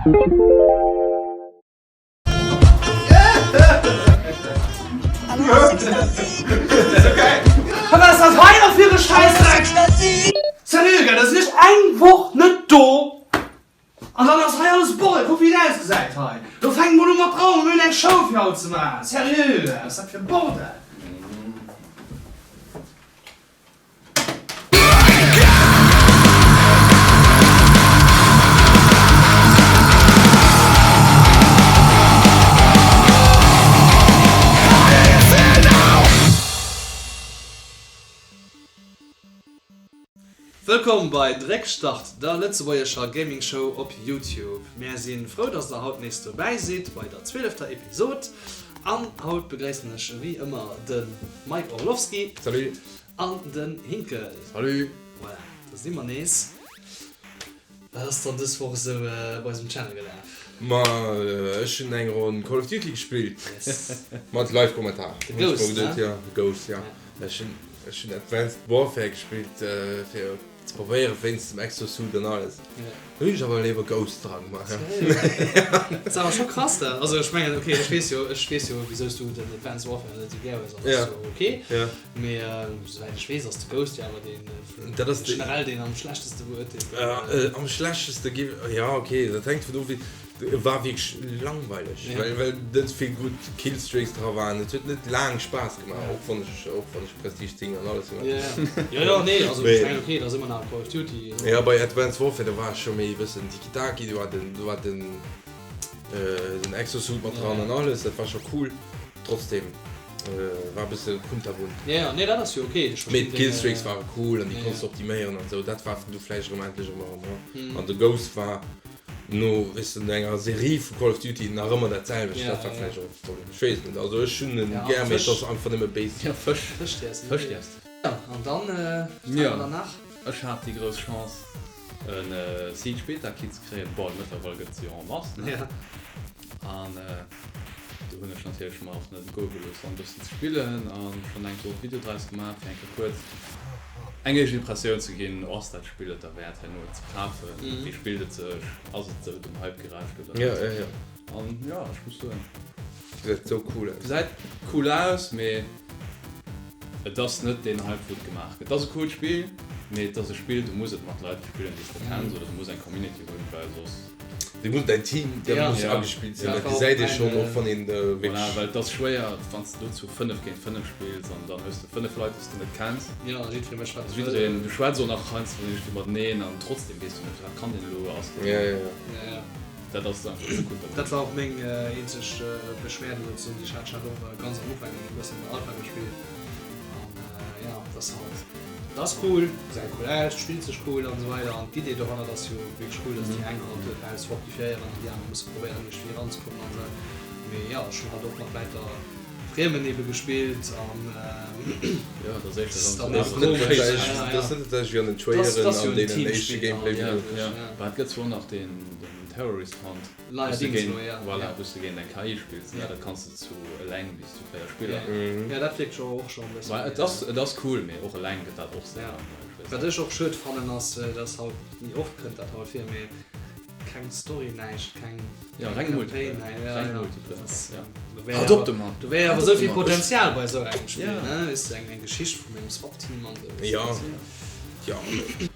Wat ass dat hei nach fir e Schäissdreck? Seriö, gell, da sinn ech eng Woch net do an dann ass hei alles Boll. Kuck wéi et ausgesäit hei. Do fänkt mol u mat raumen, mir hunn eng Show fir haut ze maachen. Seriö, wat ass dat fir e Bordell? Wëllkomm bei Dréckstart, der lëtzebuergescher Gaming Show op Youtube. Mär sinn frou dass der haut nees dobäi sidd bei der zwielefter Episode. An haut begréissen ech wéi ëmmer de Mike Orlowski. Salut. An den Hinkel. Salut. Voilà, do si mer nees. Wat ass dann dës Woch esou bei eisem Channel gelaf? Ma ech hunn eng Ronn Call of Duty gespillt. Yes. Mat Live-Kommentar. De Ghost, ne? Ja, de Ghost, ja. Ech hunn, ech hunn Advanced Warfare gespillt, fir ze probéieren, wéinst dem Exosuit an alles. Do hunn ech awer léiwer Ghost dra gemaach. Dat ass awer scho krass dat. Also ech mengen, ok, ech weess jo, ech weess jo wisou s du den Advanced Warfare net esou gär hues, an dat ass jo ok. Mee souwäit ech weess ass de Ghost jo awer deen generell deen am schlechteste beurteelt. Am schlechteste gi, jo ok, dat hänkt vun of wéi. Et war wierklech langweileg, well well net vill gutt Killstreaks dra waren. Et huet net laang Spaass gemaach, och wann ech och wann ech Prestige 10 an alles hunn. Jo jo, nee, also ech mengen ok, et ass ëmmer nach e Call of Duty. Jo, bei Advanced Warfare do war ech scho méi e bëssen Tiki-Taki, do war den do war den den Exosuit mat dran an alles, dat war scho cool. Trotzdem war e bësse kunterbunt. Jo jo, nee, dat ass jo ok, ech verstinn. Mee d'Killstreaks ware cool an déi konns de optiméieren an esou, dat war du vläicht erëm endlech erëm erëm. An de Ghost war. No, weess de, no enger Serie vu Call of Duty nach ëmmer dat selwecht, dat war vläicht och e Problem. Ech weess et net, also ech hunn en gär, mee et ass einfach nëmme basic. Ja, Fësch. Fësch däers. Ja, an dann, wat hat mer dann nach? Ech hat déi grouss Chance en Siege Beta Kit ze kréien. Bon, mëttlerweil gëtt se jo en masse, ne? An do hunn ech natierlech mer och net entgoe gelooss dann e bëssen ze spillen an schonn eng Kéier och Video draus gemaach fir eng Kéier kuerz eng éischt Impressioun ze ginn, ass dat Spill et derwäert herno et ze kafen, wéi spillt et sech, ass et sou dem Hype gerecht oder net. An jo, ech muss soen, Gesäit sou cool aus. Gesäit cool aus, mee et ass net deen Hype wou et gemaach gëtt. Et ass e coolt Spill, mee et ass e Spill, du muss et mat Leit spillen déi s de kenns oder du muss eng Community hunn, well soss. Dee muss däin Team, dat muss agespillt sinn, dat gesäit ee schonn, och wann een wierklech. Voilà, well et ass schwéier, wann s de do zu 5 géint 5 spills an dann hues de 5 Leit, déi s de net kenns. Jo, jiddweree mécht, wat e wëll. Jiddereen, du schwätz och nach heiansdo iergendwéi mateneen an trotzdem weess du net, wat kann deen elo, ass deen. Jo, jo, jo. Dat ass einfach ze kunterbunt. Dat war och meng eenzeg Beschwerde souzesoen, déi ech hat. Ech hat och ganz am Ufank e bëssen Alpha gespillt an jo, et ass halt. Et ass cool, gesäit cool aus, spillt sech cool an esou weider an d'Idee dohannert ass jo wierklech cool, dass déi eng halt d'Haus fortifiéieren an déi aner musse probéieren iergendwéi eranzekommen an esou. Mee jo, ech hunn halt och mat lauter Friemen ebe gespillt an Jo, et ass éischter dann Dat ass net dat selwecht wéi an den Traileren an deenen éischte Gameplay-Videoen. Jo, bah et gëtt zwar och nach deen Terrorist Hunt. Voilà, wou s de géint eng KI spills, ne? Dat kanns de zu eleng bis zu 4 Spiller. Ja, dat wierkt jo och scho e bëssen. Mä et ass, et ass cool, mee och eleng gëtt dat och séier langweileg, weess Wat ech och schued fannen ass, dass haut, méi oft kënnt dat haut vir, mee keng Story, näischt, keng Ja, reng Campaign, Multiplayer, näischt, ja, reng ja. Multiplayer, Dat ass, ja. do wär Halt awer, op de Mann! do wär awer Halt op esou de vill Mann! Potenzial bei esou engem Spill, Ja. ne? Weess de, eng, eng Geschicht vun engem SWAT-Team an esou, weess de, Ja. dat sinn. Ja.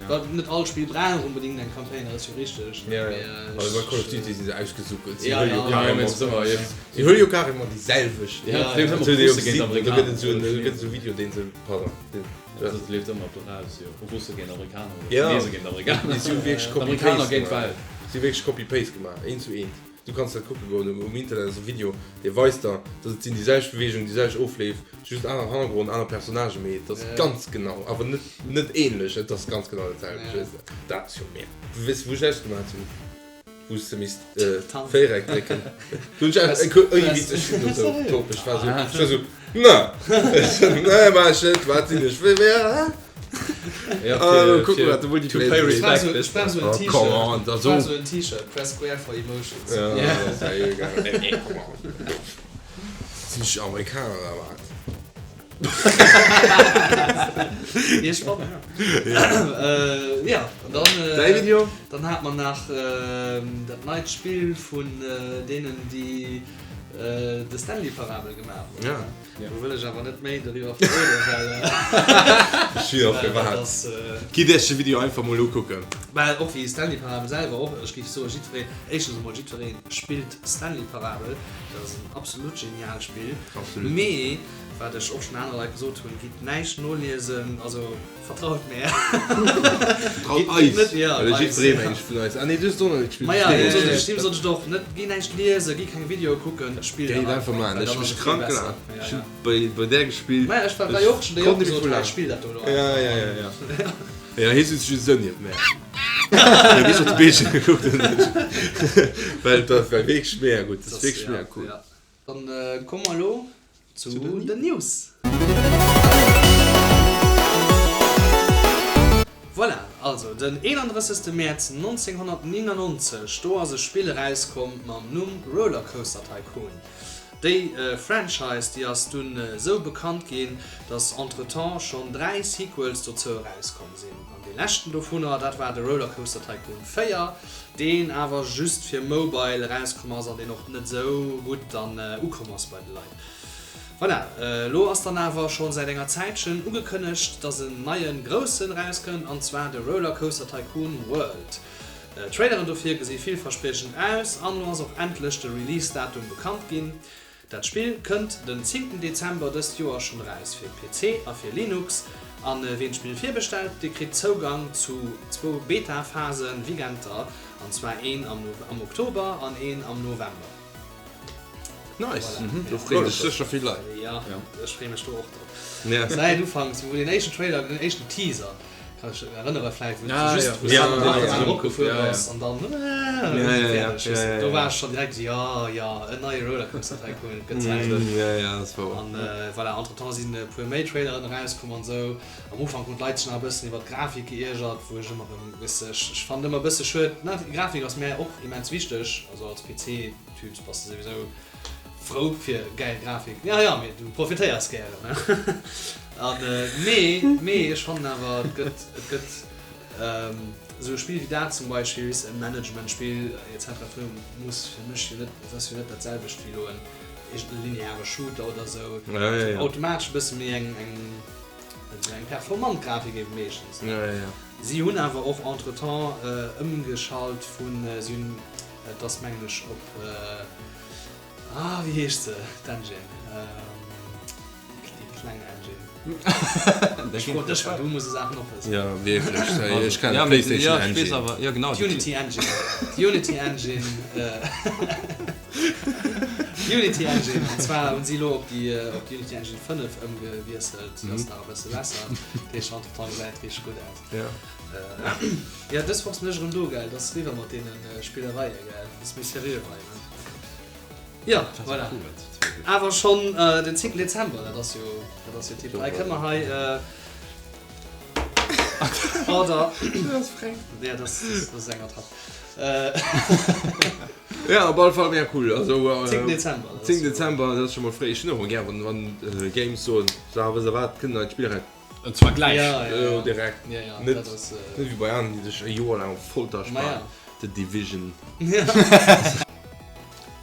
Well net all Spill brauch onbedingt eng Campaign, dat ass jo richteg. Ja, ja. Also bei Call of Duty si se ausgesuckelt. Si Ja, huele jo ja. carrément, si huele jo carrément déi selwecht. Ja, et leeft ëmmer Dat huet ee jo Russe géint gesinn. Do Amerikaner. gëtt et esou en, do gëtt et esou e Video, deen se, pardon, deen, Ja, et leeft ëmmer eraus, jo. Russe géint Amerikaner oder Ja. Chinese géint Amerikaner. Si hu wierklech D'Amerikaner Copy-Paste géint gemaach. d'Welt. Si hu wierklech Copy-Paste gemaach, eent zu eent. Du kanns dat kucke goen um Internet ass e Video, dee weist der, dass et sinn déi selwecht Beweegungen, déi selwecht Ofleef, just aner Hannergrond, aner Personnagen, mee et ass ganz genau, awer net net ähnlech, et ass ganz genau dat selwecht, weess de. Dat ass jo mega. Weess de wou ech ausgemaach hunn? Wou s de misst Véiereck drécken. Do hunn ech eng witzeg Video sou top, ech war sou, ech war sou, na, nee maach ech net, wat sinn ech, wéi, wéi, hä? Ja, Ah, fir, kuck fir mal, de to Multiplayer pay is respect, Ech weess brauch de. sou en Oh, T-Shirt. come on, Ech da brauch so. sou en T-Shirt, Press Square for Emotions. Ja, dat ass ja egal. Nee, come on. Sinn ech Amerikaner oder wat? Iergendwann, ja. Ja, an dann. Däi Video? Dann hate mer nach dat neit Spill vun deenen, déi de Stanley Parabel gemaach hunn. Ja. Do wëll ech awer net méi doriwwer verroden, well. Ech weess och firwat. Gitt iech de Video einfach mol ukucken. Well och wéi Stanley Parabel selwer och, ech géif soen, jiddweree, éischtens emol jiddweree spillt Stanley Parabel, dat ass en absolut geniaalt Spill. Absolut. Mee wat ech och schonn aner Leit gesot hunn, gitt näischt noliesen, also vertraut mär. Vertraut eis, well jiddweree mengt ech vun eis, ah nee du hues et och nach net gespillt. Maja, deem sot ech och net, gi näischt liesen, gi keng Videoe kucken, spill dat einfach. Géi et einfach maachen, ech hu mech krank gelaacht, ech hu bei bei där gespillt, Maja, ech war jo och schon, déi och gesot, hei spill dat do elo einfach. Ja, ja, ja, ja. Ja, hie sot just esou nieft mär. Hie huet op de Bildschirm gekuckt an well dat war wierklech mega gutt, dat ass wierklech mega cool. Dann komme mer elo zu den News. Voilà, also den 31. Mäerz 1999, do ass e Spill erauskomm mam Numm Rollercoaster Tycoon. Déi Franchise, déi ass dunn esou bekannt ginn, dass entretemps schonn 3 Sequels dozou erauskomm sinn. An dee leschten dovunner, dat war de Rollercoaster Tycoon 4, deen awer just fir Mobile erauskomm ass an deen och net esou gutt dann ukomm ass bei de Leit. Voilà, elo ass dann awer scho säit enger Zäitchen ugekënnegt, dass en neie groussen erauskënnt, an zwar de Rollercoaster Tycoon World. D'Traileren dofir gesi villverspriechend aus an elo ass och endlech de Release-Datum bekannt ginn. Dat Spill kënnt den zéngten Dezember dëst Joer schonn eraus fir PC a fir Linux. An ween d'Spill virbestellt, dee kritt Zougang zu zwou Beta-Phasen, Weekenter, an zwar een am Oktober an een am November. Nice, do freeën sech sécher vill Leit. Jo, ech freeë mech do och drop. Säit ufanks, wou den éischten Trailer, den éischten Teaser, kann ech mech erënnere vläicht, wou just wou Ja, Sam ja, Max ja. eropgefuer Ja, ja. ass an dann Ja, ja, ja, fäerdeg. ja, ja, Do ja. war ech schonn direkt esou, jo, jo, en neie Rollercoaster Tycoon, et gëtt Zäit. Mm, ja, ja, dat war och. An voilà, entretemps sinn e puer méi Traileren erauskomm an esou. Am Ufank hunn d'Leit sech nach e bëssen iwwer d'Grafik geiergert, wou ech ëmmer erëm, weess de, ech, ech fannen ëmmer e bësse schued. Na, d'Grafik ass mär och immens wichteg, also als PC-Typ bass de souwisou frou fir gäil Grafik. Ja, ja, mee du profitéiers gären, ne? An mee, mee ech fannen awer, et gëtt, et gëtt esou e Spill wéi dat zum Beispill, weess e Managementspill et cetera vun muss fir mech jo net, et ass jo net dat selwecht wéi elo en iergend e lineare Shooter oder esou. Ja, ja, ja. Automatesch e bësse méi eng, eng, eng performant Grafik ebe meeschtens, ne? Ja, ja, ja. Si hunn awer och entretemps ëmgeschalt vun, si hunn, et ass mengen ech op, Ah, wéi heescht se, d'Engine? Déi kleng Engine. Ech froen dech, well du muss esou Saachen och wëssen. Ja, wierklech. Ech kennen Ja, mee, d'PlayStation ja, ech weess Engine. awer, ja genau. D'Unity Engine. D'Unity Engine. D'Unity Engine. An zwar hunn si elo op déi, op d'Unity Engine 5 ëmgewiesselt. Déi ass nach e bësse besser. Dat heescht, entretemps gesäit et richteg gutt aus. Ja. Ja, dës Woch sinn ech erëm do, gell? Dat ass eriwwer mat deene Spillereien, gell? Dat ass méi seriö hei, ne? Ja, voilà. Awer schonn den 10. Dezember, dat ass jo, dat ass jo tiptop. Hei kënne mer hei Order. Dat ass frech. Ja, dat ass, dat ass eng Attrapp. Ja, op alle Fall mega cool. Also, 10. Dezember. 10. Dezember, dat ass scho mol fréi. Ech hunn och mol gär, wann, wann Games soen, so, wësst der wat, kënnt neit Spill eraus. Und zwar gleich. Ja, ja, ja. Direkt. Ja, ja, Net, dat ass, net wéi bei aneren, déi sech e Joer laang op Folter Ma ja. spannen. The Division.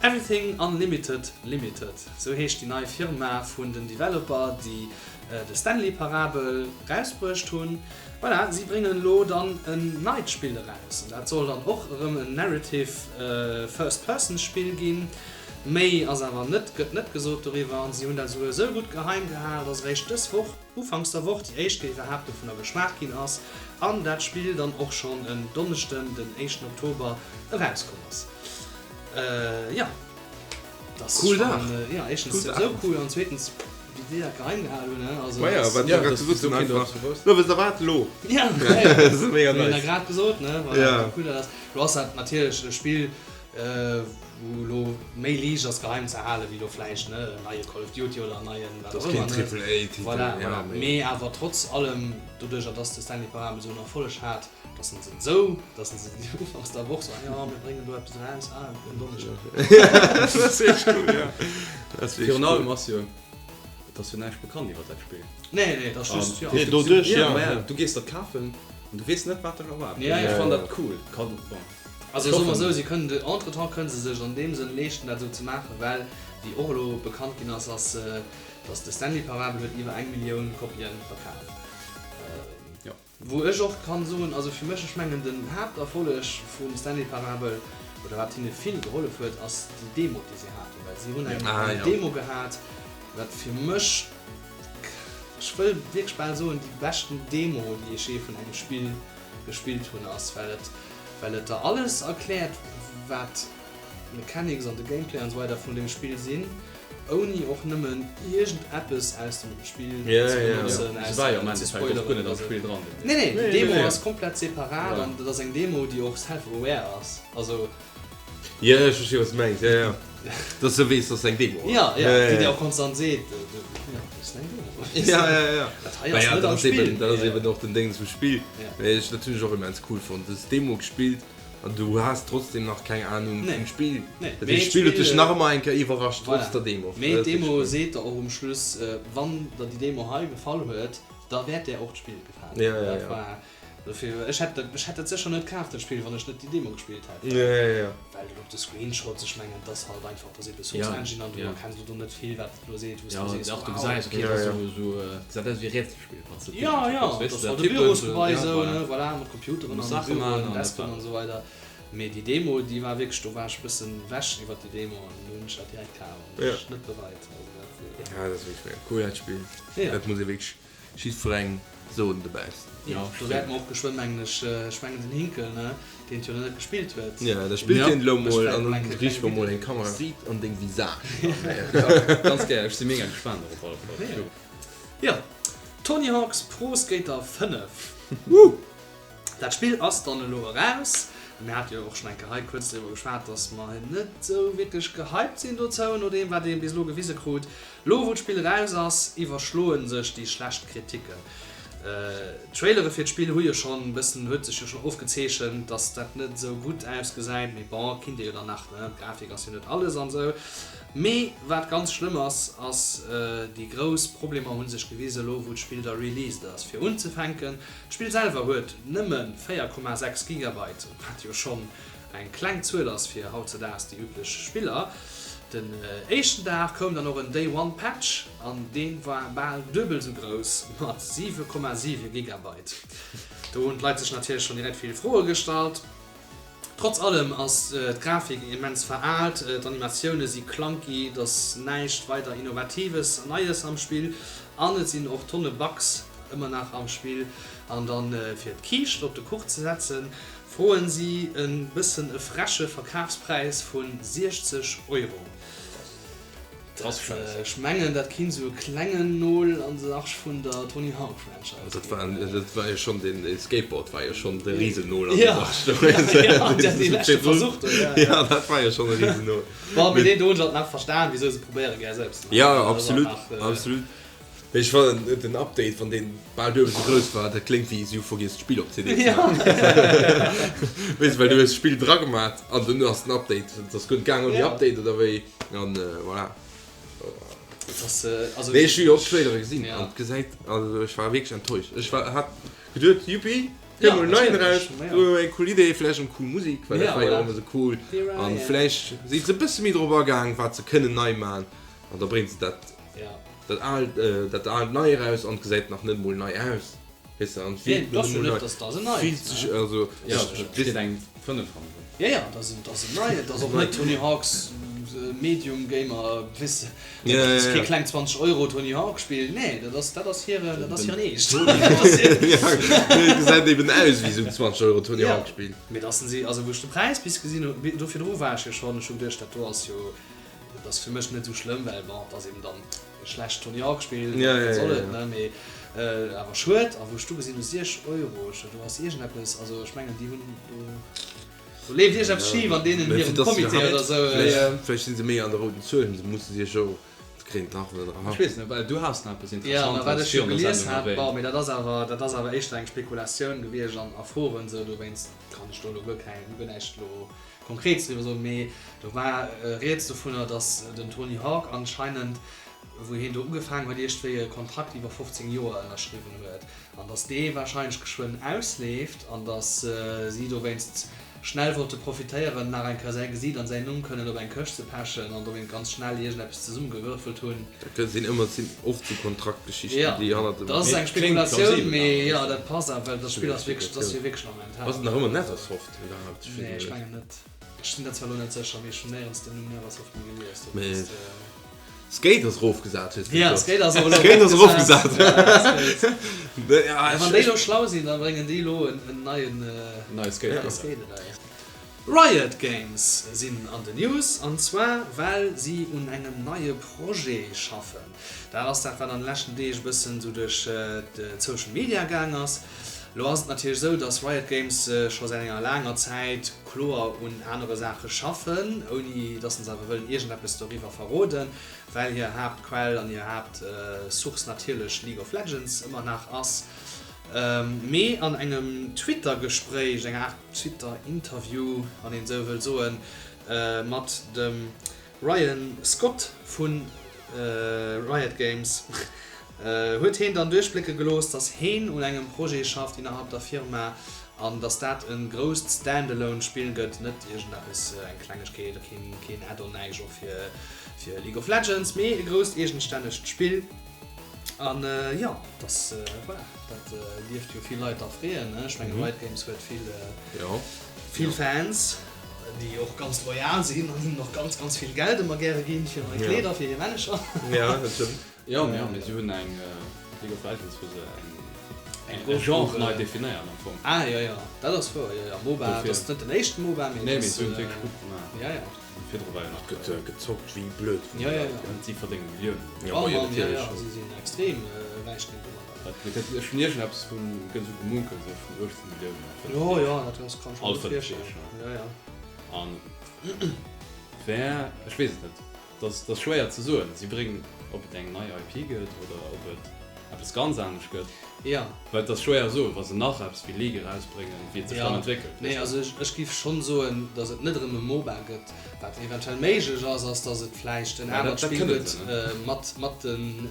Everything Unlimited Limited, sou heescht déi nei Firma vun den Developer, déi de Stanley Parabel rausbruecht hunn. Voilà, si bréngen elo dann en neit Spill eraus an dat soll dann och erëm en Narrative First Person Spill ginn. Méi ass awer net, gëtt net gesot doriwwer an si hunn dat esouguer esou gutt geheim gehal, dass eréischt dës Woch, ufanks der Woch, déi éischt Kéier iwwerhaapt dovunner geschwat ginn ass an dat Spill dann och schonn en Donneschden, den éischten Oktober, erauskomm ass. Jo, dat ass Cool Saach! schonn, jo, éischtens Cool Saach. esou cool an zweetens, wéi déi dat geheim gehal hunn, ne, also Maja, dat wat ass. ech grad gesot hunn einfach, lo wësst der wat, lo! Ja, ja, ja. Dat ass mega Hunn nice. der grad gesot, ne, voilà, Ja. wéi cool dat ass. Lo ass dat natierlech e Spill, Wou elo méi liicht ass geheim ze halen, wéi elo vläicht ne en neie Call of Duty oder en neien wat Dat ass och keen ëmmer, ne. Triple A Titel, Voilà, ja, voilà. mee. Mee awer trotz allem, doduercher dass de Stanley Parabel esou en Erfolleg hat, dass en se esou, dass en se ufanks der Woch sou, ah jo, mir bréngen do eppes eraus, ah, en Donneschdeg. Dat ass wierklech cool, ja. Dat ass wierklech Virun allem cool. ass jo. Et ass jo näischt bekannt iwwer dat Spill. Nee, nee, dat ass just, jo. Nee, doduerch, jo. Ma ja, du gees dat kafen an du weess net, wat dech erwaart. Ja, ja. Ech fannen dat cool. Kann, bon. Also soe mer esou, si kënnen, entretemps kënne se sech an deem Sënn leeschten, dat esou ze maachen, well, wéi och elo bekannt ginn ass, ass, datt de Stanley Parabel huet iwwer eng Millioun Kopien verkaf. Jo. Wou ech och kann soen, also fir mech, ech mengen den Haapterfolleg vum Stanley Parabel, oder wat hinne vill gehollef huet, ass déi Demo déi si haten, well si hunn eng Demo gehat, wat fir mech, ech wëll wierklech bal soen, déi beschten Demo déi ech jee vun engem Spill gespillt hunn ass, well et well et der alles erkläert wat d'Mechanics an de Gameplay an esou weider vun deem Spill sinn. Ouni och nëmmen iergend eppes aus dem Spill ze benotzen, aus ze spoileren oder sou. Nee, nee, déi Demo ass komplett separat an dat ass eng Demo, déi och self-aware ass. Also. Jo, ech versti wat s de mengs, jo, jo. Dass de weess, dass et eng Demo ass. Jo, jo, déi dir och konstant seet, jo, dat ass eng Demo. Jo, jo, jo. Dat hei ass net am Spill. Dat ass eben och den Déngs vum Spill. Mee ech, dat hunn ech och immens cool fonnt, dës Demo gespillt. An du has trotzdem nach keng Ahnung vum Spill. Nee. Dat heescht, d'Spill huet dech nach ëmmer eng Kéier iwwerrascht, trotz der Demo. Mee d'Demo seet der och um Schluss, wann der déi Demo hei gefall huet, da wäert där och d'Spill gefalen. Ja, ja, Dat ja. war dofir, ech hätt dat, ech hätt dat sécher net kaf, dat Spill, wann ech net déi Demo gespillt hätt. Ja, ja, ja. Well op de Screenshots, ech mengen, et ass halt einfach, et ass ebe Source Ja, Engine an du ja. erkenns elo do net vill, wat et elo seet, wou s Ja, du sees, dach, du wow. gesäis, okay, Ja, dat ass ja. esou, esou, gesäit aus wéi e Rätselspill, wann s de Ja, d'Biller ja, kucks, weess dat de, ass halt e Tippen, Bürosgebai ja, esou, voilà. ne, voilà, mat Computeren Muss an Saache Büroen maachen an an dat Desken war an esou weider. Mee déi Demo, déi war wierklech, do war ech e bëssen wech iwwert déi Demo an du hunn ech dat direkt kaf an Ja. ech net bereit. Also dat, ja. Ja, dat ass wierklech mega cool, dat Spill. Ja. Dat muss ee wierklech jiddwerengem soen, de Best. Ja, do wäerte mer och geschwënn, mengen ech, ech mengen den Hinkel, ne, deen et jo nach net gespillt huet. Ja, da spillt Ja. hien elo Ech mol vläicht an mol dann eng Kéier riichte mer klenge mol Video. eng Kamera street an deng Visage an. Ganz gär, ech si mega gespaant och op alle Fall. Ja. Jo, Tony Hawk's Pro Skater 5. Woo! Dat Spill ass dann elo eraus. Mir hate jo och schonn eng Kéier hei kuerz driwwer geschwat, dass mer net esou wierklech gehypt sinn dozou, no deem wat ee bis elo gewise krut. Elo wou d'Spill eraus ass, iwwerschloe sech déi schlecht Kriticken. D'Trailere fir d'Spill hu jo schonn e bëssen, huet sech jo schonn ofgezeechent, dass dat net esou gutt ausgesäit, mee bon, kinnt ee jo dann nach, ne, d'Grafik ass jo net alles an esou. Mee wat ganz schlëmm ass, ass déi grouss Problemer hu sech gewise elo wou d'Spill da released ass. Fir unzefänken, D'Spill selwer huet nëmme 4,6 Gigabyte, wat jo schonn eng kleng Zuel ass fir hautzedaags déi üblech Spiller. Den éischten Dag koum dann och en Day One Patch an dee war bal duebel esou grouss mat 7,7 Gigabyte. Do hunn d'Leit sech natierlech schonn direkt vill Froe gestallt. Trotz allem ass d'Grafik immens veraalt, d'Animatioune si clunky, et ass näischt weider Innovatives, Neies am Spill an et sinn och Tonne Bugs ëmmer nach am Spill. An dann fir d'Kiischt op de Kuch ze setzen, froen si e bëssen e freche Verkafspräis vu 60 Euro. Ech mengen dat kinnt sou e klengen Nol an de Arsch vun der Tony Hawk Franchise Dat ginn. war, dat war jo schonn den Skateboard war jo schonn de Riesennol an de Arsch. Ja, dee leschte Versuch do, ja. Ja, dat war jo schonn e Riesennol. Bon, mee deen do hunn ech alt nach verstan, wisou se probéiere gär selbst ze maachen. Ja, absolut, absolut. Mee ech fannen den Update, wann deen bal duebel sou grouss war, dat kléngt wéi si hu vergiess d'Spill op CD ze maachen. Weess de, well du hues d'Spill dragemat an duerno ass den Update, et ass guer net gaang ouni Update oder wéi an voilà. Mee ech hu jo och d'Trailere gesinn an et gesäit, also ech war wierklech enttäuscht. Ech war, hat geduet, Juppie, kënnt mol en neien eraus, eng cool Idee, vläicht eng cool Musek, well dat war jo och ëmmer sou cool an vläicht si se e bësse méi drop agaang, wat se kënnen nei maachen an da bréngt se dat. Dat aalt, dat aalt nei eraus an gesäit nach net mol nei aus, weess de, an Nee, dat ass jo net, dat ass en neit, fillt sech, also Jo, et steet eng 5 hannendrun. Jo, jo, dat ass en, dat ass en neien, dat ass och net Tony Hawk's Medium Gamer, weess de, dat ass kee klengt 20 Euro Tony Hawk Spill, nee, dat ass, dat ass hiren, dat ass hiren eescht. Jo, et gesäit eben aus wéi esou en 20 Euro Tony Hawk Spill. Mee dat sinn si, also wou ech de Präis bis gesinn hunn, do virdru war ech jo schonn, ech hu geduecht, dat do ass jo, Dat ass fir mech net esou schlëmm, well bon, et ass eben dann e schlecht Tony Hawk Spill, wat soll et, ne, mee awer schued. A wou ech du gesinn hu 6 Euro, ech do ass iergendeppes, also ech mengen déi hunn do, do leeft iergendeppes schif an deenen hirem Comité oder esou. Vläicht si se méi an der rouden Zuel, se musse sech jo, se kréien d'Dach net era. Ech weess net, well du has nach eppes Jo, ma wat Interessantes ech jo virun der gelies Sendung hat, erwähnt. bon, mee dat ass awer, dat ass awer éischter eng Spekulatioun gewiescht an a Foren esou, dowéinst kann ech do elo guer keng, guer näischt elo Konkretes driwwer soen, mee do war rieds dovunner, dass den Tony Hawk anscheinend. wou hien do ugefaangen huet, iergendwéi e Kontrakt iwwer 15 Joer ënnerschriwwen huet an dass dee warscheinlech geschwënn ausleeft an dass si dowéinst schnell wollte profitéieren, nach eng Kéier säi Gesiit an säin Numm kënnen op eng Këscht ze pechen an dowéint ganz schnell iergendeppes zesummegewürfelt hunn. Dat sinn ëmmer, sinn oft sou Kontraktgeschichten, déi hannert dem. Dat ass eng Spekulatioun, mee jo, dat passt awer, well dat Spill ass wierklech, dat ass jo wierklech nach mental. Ass et nach ëmmer Neversoft iwwerhaapt? Nee, ech mengen net. Ech sinn der zwar elo net sécher, mee ech hunn néierens den Numm Neversoft méi gelies. Mee Skate ass erofgesat, hues du gesot. Skate ass Skate ass erofgesat. Ja, wann déi elo schlau sinn, da bréngen déi elo en neien Neie Skate eraus. Riot Games sinn an den News, an zwar well si un engem neie Projet schaffen. Dat ass dat, wat an de leschten Deeg e bëssen esou duerch d'Social Media gaang ass. Elo ass et natierlech esou, dass Riot Games scho säit enger laanger Zäit kloer un anere Saache schaffen, ouni dass se awer wëllen iergendeppes doriwwer verroden, well hir Haaptquell an hir Haaptsource natierlech League of Legends ëmmer nach ass. Mee an engem Twitter-Gespréich, enger Aart Twitter-Interview, wann een esou wëll soen, mat dem Ryan Scott vu Riot Games huet heen dann duerchblécke gelooss, dass heen un engem Projet schafft innerhalb der Firma an dass dat e grousst Standalone Spill gëtt, net iergendeppes, eng Klengegkeet, keen Add-on, näischt och fir League of Legends, mee e grousst eegenstännegt Spill. An jo, dass, voilà, dat dierft jo vill Leit da freeën, ne? Ech mengen Riot Games huet vill, vill Fans. Déi och ganz loyal sinn an hinnen och ganz, ganz vill Geld ëmmer gäre ginn fir nei Kleeder fir hir Männecher. Ja, dat stëmmt. Jo, mee jo, mee si hunn eng League of Legends hu se eng e Genre nei definéiert am Fong. Ah jo, jo, dat ass wouer, jo, jo, MOBA, dat ass net den éischten MOBA, mee Nee, mee si hunn et wierklech gutt gemaach. Jo, jo. Virdru war jo nach. Gëtt gezockt wéi blöd vun de Leit, jo. Si verdénge Milliounen. Jo, jo, natierlech. Jo, si sinn extrem räich ginn domadder. Ech hunn iergendeppes vun, gëtt esou gemunkelt, esou vun 18 Milliounen a 5 Jo, jo, dat ass, kann ech mer gutt virstellen. Jo, jo. An wär, ech weess et net, dat ass, dat ass schwéier ze soen. Si bréngen, ob et eng nei IP gëtt oder ob et eppes ganz anescht gëtt. Jo. Well et ass schwéier soen, wa se nach eppes wéi League erausbréngen, wéi et sech dann entwéckelt, weess de. Nee, also ech, ech giff schonn soen, datt et net erëm e MOBA gëtt. Wat eventuell méiglech ass, ass datt et vläicht en anert Spill gëtt mat, mat den,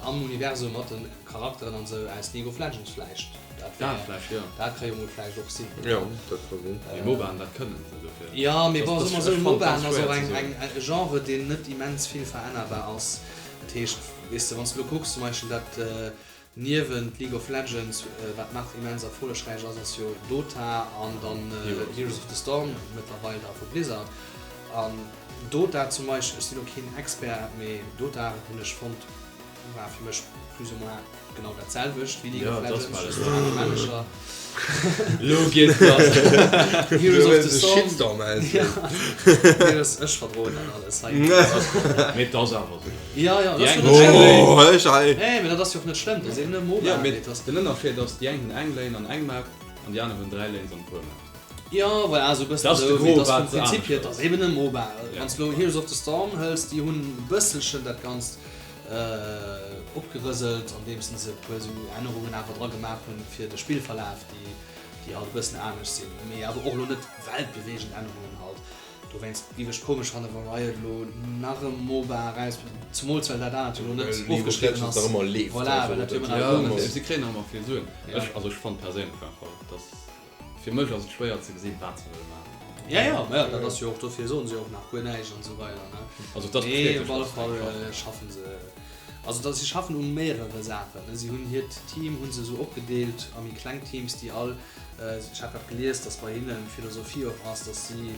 am Universum, mat de Charakteren an esou aus League of Legends vläicht. Dat wär, dat ka jo mol vläicht och sinn. Jo, dat ka sinn. Mee MOBAen, dat kënnen se dofir. Jo, mee bon, soe mer esou, MOBAen ass och eng, eng, e Genre, deen net immens vill verännerbar ass. Dat heescht, weess de, wann s de elo kucks, zum Beispill dat, Niewent League of Legends, wat nach immens erfollegräich ass, ass jo Dota an dann Heroes of the Storm, mëttlerweil da vu Blizzard. An Dota zum Beispill, ech sinn elo keen Expert, mee Dota hunn ech fonnt war fir mech plus ou moins genau dat selwecht wéi League of Legends, just mat anere Männecher. Lo geet lass. Heroes of the Storm. Heroes, ech verdroen dat alles hei. Mee et ass awer esou. Ja, ja, dat ass jo net schlëmm. Oh, ech hei. Nee, mee dat ass jo och net schlëmm, dat ass eben e MOBA. Ja, mee den Ënnerscheed ass, déi eng hunn eng Lane an eng Map an déi aner hunn 3 Lanes an e puer Maps. Jo, voilà, esou e bëssen esou, mee et ass vum Prinzip hier, et ass eben e MOBA. Wann s de elo Heroes of the Storm hëls, déi hunn e bësselchen dat Ganzt opgerëselt, andeems se e puer esou Ännerungen awer dra gemaach hunn fir de Spillverlaf, déi, déi halt e bëssen anescht sinn, mee awer och elo net weltbeweegend Ännerungen halt. Dowéinst giff ech komesch fannen wa Riot elo nach e MOBA erausbréngt, zumools well dat anert jo elo net ofgeschriwwen ass. Voilà, well dat jo ëmmer nach goung ass. Si kréien nach ëmmer vill Suen. Ech, also ech fannen perséinlech einfach, dass, fir mech ass et schwéier ze gesinn wat se wëlle maachen. Ja, ja, ma jo, dat ass jo och, dofir soen se jo och nach guer näischt an esou weider, ne. Also et ass Mee op alle Fall schaffen se, also da si schaffen u méhrere Saachen, ne. Si hunn hiert Team hu se esou opgedeelt a méi kleng Teams, déi all Ech hat dat gelies, dass bei hinnen d'Philosophie och ass, dass si,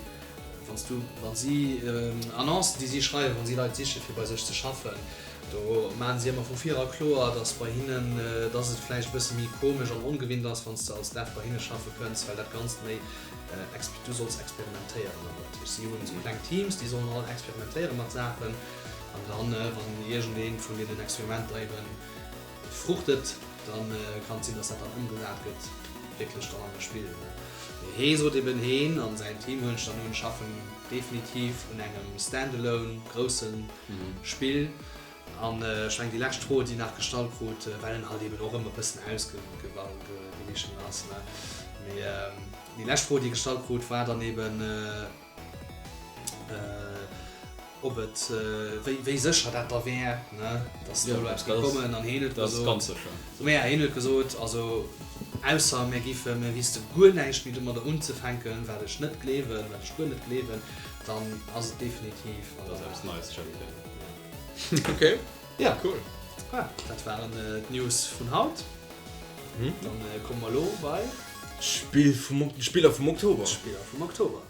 wann s du, wa si Annoncen, déi si schreiwen, wa si Leit siche fir bei sech ze schaffen, do maachen si ëmmer vu vir era kloer, dass bei hinnen, dass et vläicht e bësse méi komesch an ongewinnt ass, wann s de als Dev bei hinne schaffe kënns, well dat Ganzt méi, du solls experimentéieren. An dat heescht, si hunn esou kleng Teams, déi sollen all experimentéiere mat Saachen an dann, wann iergendeent vun deenen Experimenter eben Fruchtet, dann kann et sinn, dass dat dann ëmgesat gëtt, wierklech dann an e Spill. Mee hee sot eben, heen an säin Team, huelen ech dann un, schaffen definitiv un engem Standalone grousse Spill. An ech mengen déi lescht Fro, déi nach gestallt krut, well en halt eben och ëmmer e bëssen ausgewichen ass, ne, mee déi lescht Fro, déi gestallt krut, war dann eben. Ob et, wéi, wéi sécher dat da wär, ne, dass do elo eppes géif kommen. An hien huet gesot. Dat ass ganz sécher. Mä ja, hien huet gesot, also ausser mir géife, mir wüsste guer näischt méi domadder unzefänken, wat ech net gleewen, wat ech guer net gleewen, dann ass et definitiv an der. Dat ass eppes Neies, Shelley. Okay. Ja. Cool. Voilà, dat waren d'News vun haut. Dann komme mer elo bei. D'Spill vum, d'Spiller vum Oktober. D'Spiller vum Oktober.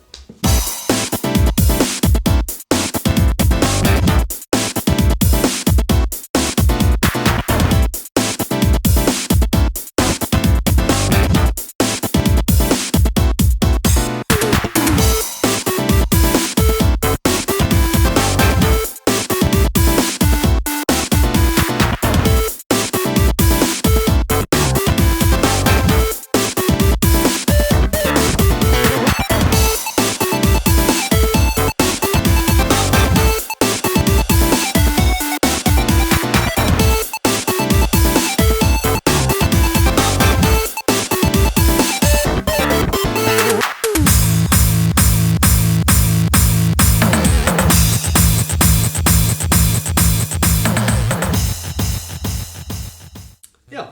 Jo,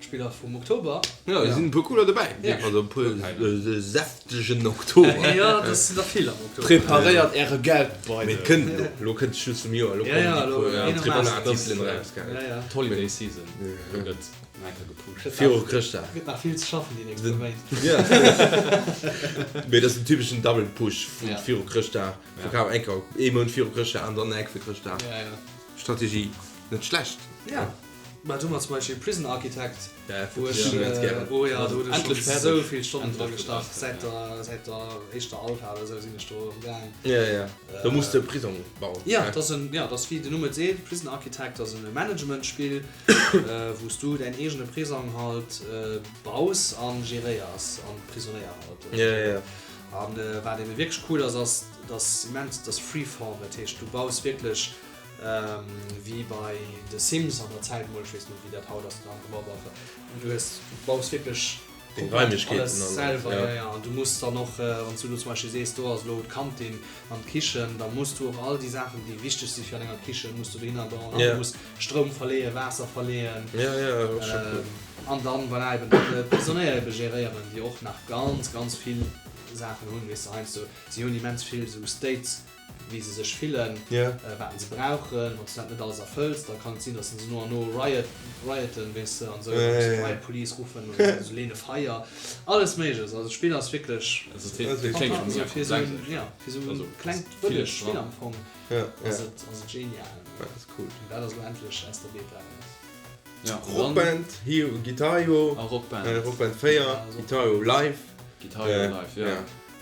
d'Spiller vum Oktober. Jo, do sinn e puer cooler dobäi. Also e puer säftegen Oktober. Jo, dat sinn der vill am Oktober. Preparéiert äre Geldbeidel. Mee et kënnt elo, elo kënnt de Schluss vum Joer, elo kommen déi puer Triple-A-Titelen eraus, gell. D'Holiday Season, elo gëtt nach eng Kéier gepusht. Viru Chrëschtdag. Gëtt nach vill ze schaffen déi nächst puer Méint. Mee dat ass den typeschen Double Push vu viru Chrëschtdag. Verkaf eng Kéier ee Mount viru Chrëschtdag an dann eng fir Chrëschtdag. Strategie net schlecht. Ja. Mä do hu mer zum Beispill Prison Architect, wou ech, ganz gären. oh ja, do hunn ech Endlech schonn fäerdeg. esou vill Stonnen dra Endlech gestach. fäerdeg, Säit der, säit der éischter Alpha oder esou sinn ech do am gaang. Ja, ja, do muss de Prisong bauen. Ja, dat ass en, ja, dat ass wéi den Numm et seet, Prison Architect ass e Managementspill, wou s du däin eegene Prisong halt baus an geréiers an d'Prisonéier halt. Ja, ja. An wat ebe wierklech cool ass, ass, dass immens, dass Freeform, dat heescht du baus wierklech Wéi bei The Sims an der Zäit mol, ech weess net wéi dat haut ass, den Mobile, du hues, du baus wierklech komplett alles selwer, jo jo, an du muss dann och, wann s du elo zum Beispill sees, do ass elo d'Kantin an d'Kichen, da muss du och all déi Saachen déi wichteg si fir an enger Kichen, muss du dohinner bauen an du muss Stroum verleeën, Waasser verleeën an dann, voilà, eben d'Prisonéier ebe geréieren, déi och nach ganz ganz vill Saachen hunn, weess de, heiansdo, si hunn immens vill esou States, wéi se sech fillen, wat se brauchen. Wann s du dat net alles erfëlls, da kann et sinn, dass se no an no riot, rioten, weess de, an esou, da muss de d'Riot Police ruffen oder se leene Feier, alles Méigleches. Also d'Spill ass wierklech fantastesch, fir esou en, ja, fir esou e klengt bëllegt Spill am Fong ass et, ass et genial. An dat ass elo endlech aus der Beta eraus. Rock Band, Guitar Hero, Rock Band 4, Guitar Hero Live. Guitar Hero Live, jo.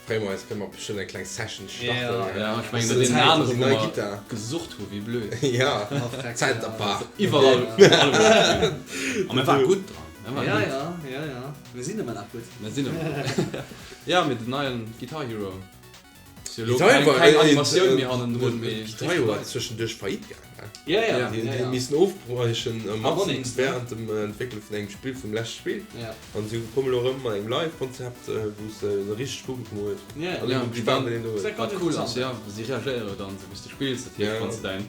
Freeë mer eis, kënne mer bestëmmt eng kleng Session starten. Ja, ech mengen, dat deen anere, wou mer gesucht hu wéi blöd. Ja, Zäit apart. Iwwerall, alleguer. A mir ware gutt dran. Mir Ja, ware gutt. ja, ja, ja. Mir sinn ëmmer nach gutt. Mir sinn ëmmer gutt. Ja, mee den neien Guitar Hero. Ass jo elo Guitar keng, Hero, keng äh, Animatioun äh, méi hannendrun, mee Guitar Hero ass zwëschenduerch faillite gaangen, ne? Ja, ja, Ja. ja, Déi ja. hunn missen ofbriechen, matzen Harmonix, ne? während dem Entwéckele vun engem Spill, vum leschte Spill. Ja. An si komme lo erëm mat engem Live-Konzept, wou se e richtegt Publikum huet. Ja, An ech ja. si gespaant, wat een do huet. Wat cool ass, jo, si reagéiere dann esou wéi s de spills, dat heescht, wann s de däin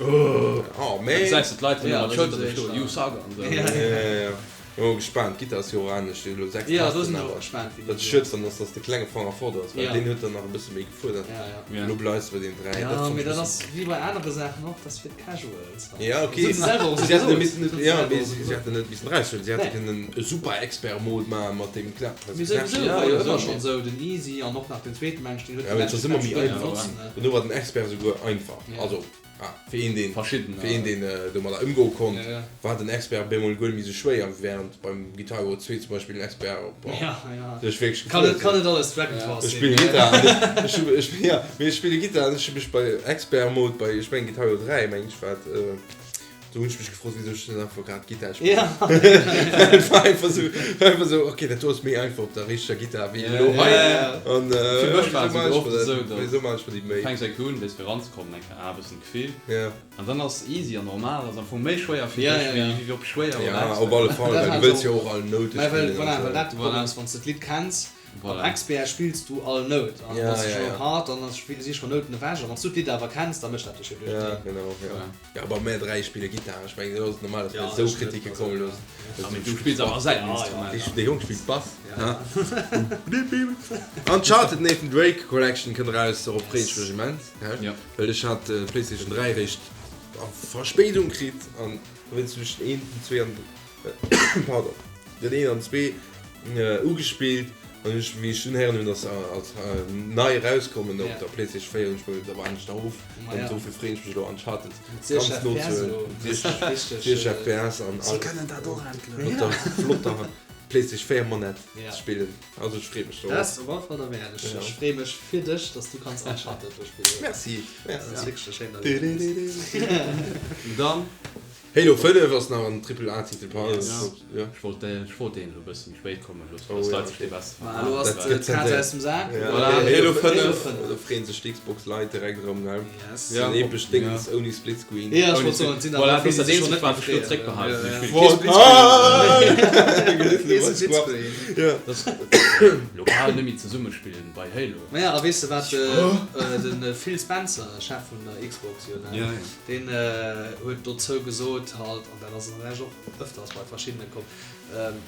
Oh, da man! gesäis de d'Leit hunn Ja, ëmmer dat d'Schëlter ass do echt stoen, da. You suck an esou. Ja. Ja, ja, ja. Bin mol gespaant. D'Gittar ass jo och anescht, déi huet elo 6 Ja, do Tasten, sinn ech och awer gespaant, wéi déi wat elo. schued fannen ass, dass de klenge Fanger fort ass, well Ja. deen huet dann nach e bësse méi gefuerdert. Ja, ja. Ja. Elo bleifs de bei den 3. Ja, Dat fannt mee ech dat e ass bëssen. wéi bei anere Saachen och, dat ass fir d'Casuals halt. Ja, ok. Dat hunn se selwer och esou Si hätten gesot. missen, Dat hunn se ja, selwer mee och esou si gesot. hätten net missen eraushuelen. Si hätte Nee. kënnen e Super-Expert-Mode maache mat deem Knapp, also Mee souwisou Knäppchen. war jo Ja, ëmmer ja. schonn esou, den Easy an och nach den zweeten Mensch, deen huet Ja, den mee et ass leschte ëmmer méi Knäppchen einfach. benotzen, ne? Dono war den Expert esouguer einfach. Ja. Also. Ah, fir een deen Verschiddener. fir een deen domadder ëmgoe konnt, Ja, ja. war den Expert bemol guer net méi sou schwéier, während beim Guitar Hero 2 zum Beispill den Expert, boah, Ja, ja. sech wierklech Kann gefreet net, kann huet. net alles Dragon Ja. Force Ech sinn. spille Gittar an ech hu ech ja, mee ech spille Gittar an ech hu mech bei Expert Mode bei, ech mengen Guitar Hero 3 meng ech war et, do hunn ech mech gefrot wisou ech net einfach grad Gittar spillen. Ja. Et war einfach sou, war einfach sou, okay dat do ass méi einfach op der richteger Gittar wéi Ja, elo hei ja, ja. an Fir ja, mech war wisou et maan esouguer ech oft mer dat, esou, datt wisou maan ech mer déi du Méi. fänks eng Kéier un, weess fir eranzekommen, eng Kéier ah e bëssen Gefill. Ja. An dann ass easy an normal ass am Fong méi schwéier fir Ja, dech ja, wéi ja. wéi op schwéier oder Ja, op expert. alle Fall, Dat well du hat wëlls och. jo och all Noute Mä well, spillen an voilà, well esou. dat de Problem Voilà. ass, wann s de d'Lidd kenns. Am XBR spills du all Nout an ass scho hard an si scho Nouten ewech an wann s du d'Lidd awer kenns, da mécht dat dech jo duerch. Ja genau ja. Ja aber mär 3 spille Gittar, ech mengen et ass normal dass mir esou Kritike komme loossen. Ja mee du spills awer säin Instrument. Dee Jong spillt Bass. Uncharted Nathan Drake Collection kënnt eraus, dorop freeën ech mech immens, well ech hat d'Playstation 3 eréischt a Verspéidung kritt an dowéinst hunn ech den een, den zwee an pardon, den een an zwee ugespillt an ech wéi ech dunn héieren hunn dass se als nei erauskommen op der Playstation 4 hunn ech mer geduet da waarden ech nach of an dofir freeën ech mech elo Uncharted ganz nozehuelen 60 FPS an Si kënnen dat och endlech. mat der flotter Playstation 4 Manett ze spillen also ech freeë mech dorop. Dat ass op alle Fall derwäert. Ech ech freeë mech fir dech dass du kanns Uncharted do spillen. Merci, merci. Dat ass wierklech e schéint Erliefnis. Dann Halo 5 ass nach en Triple A Titel, pardon. Ja. Ech wollt deen, ech wollt deen elo e bësse méi spéit kommen loossen, dass d'Leit sech dee besser Ma elo ass d'Kaz aus dem Sak. Voilà, Halo 5, do freeën sech d'Xbox Leit direkt erëm, gell? Yes. Ja, en epesch Déngens ouni Splitscreen. Ja, ech wollt soen, et sinn der Voilà, vill, dat déi ass sech dat schonn eenzegt net wat ech elo méi zréckbehalen. freeën. Ech spill Kee Kee Splitscreen. Ja. Dass elo bal net méi zesumme spillen bei Halo. Ma ja, a weess de wat de Phil Spencer, Chef vun der Xbox jo, ne? Deen huet dozou gesot halt, an dat ass an der Lescht och ëfters bei verschiddene komm,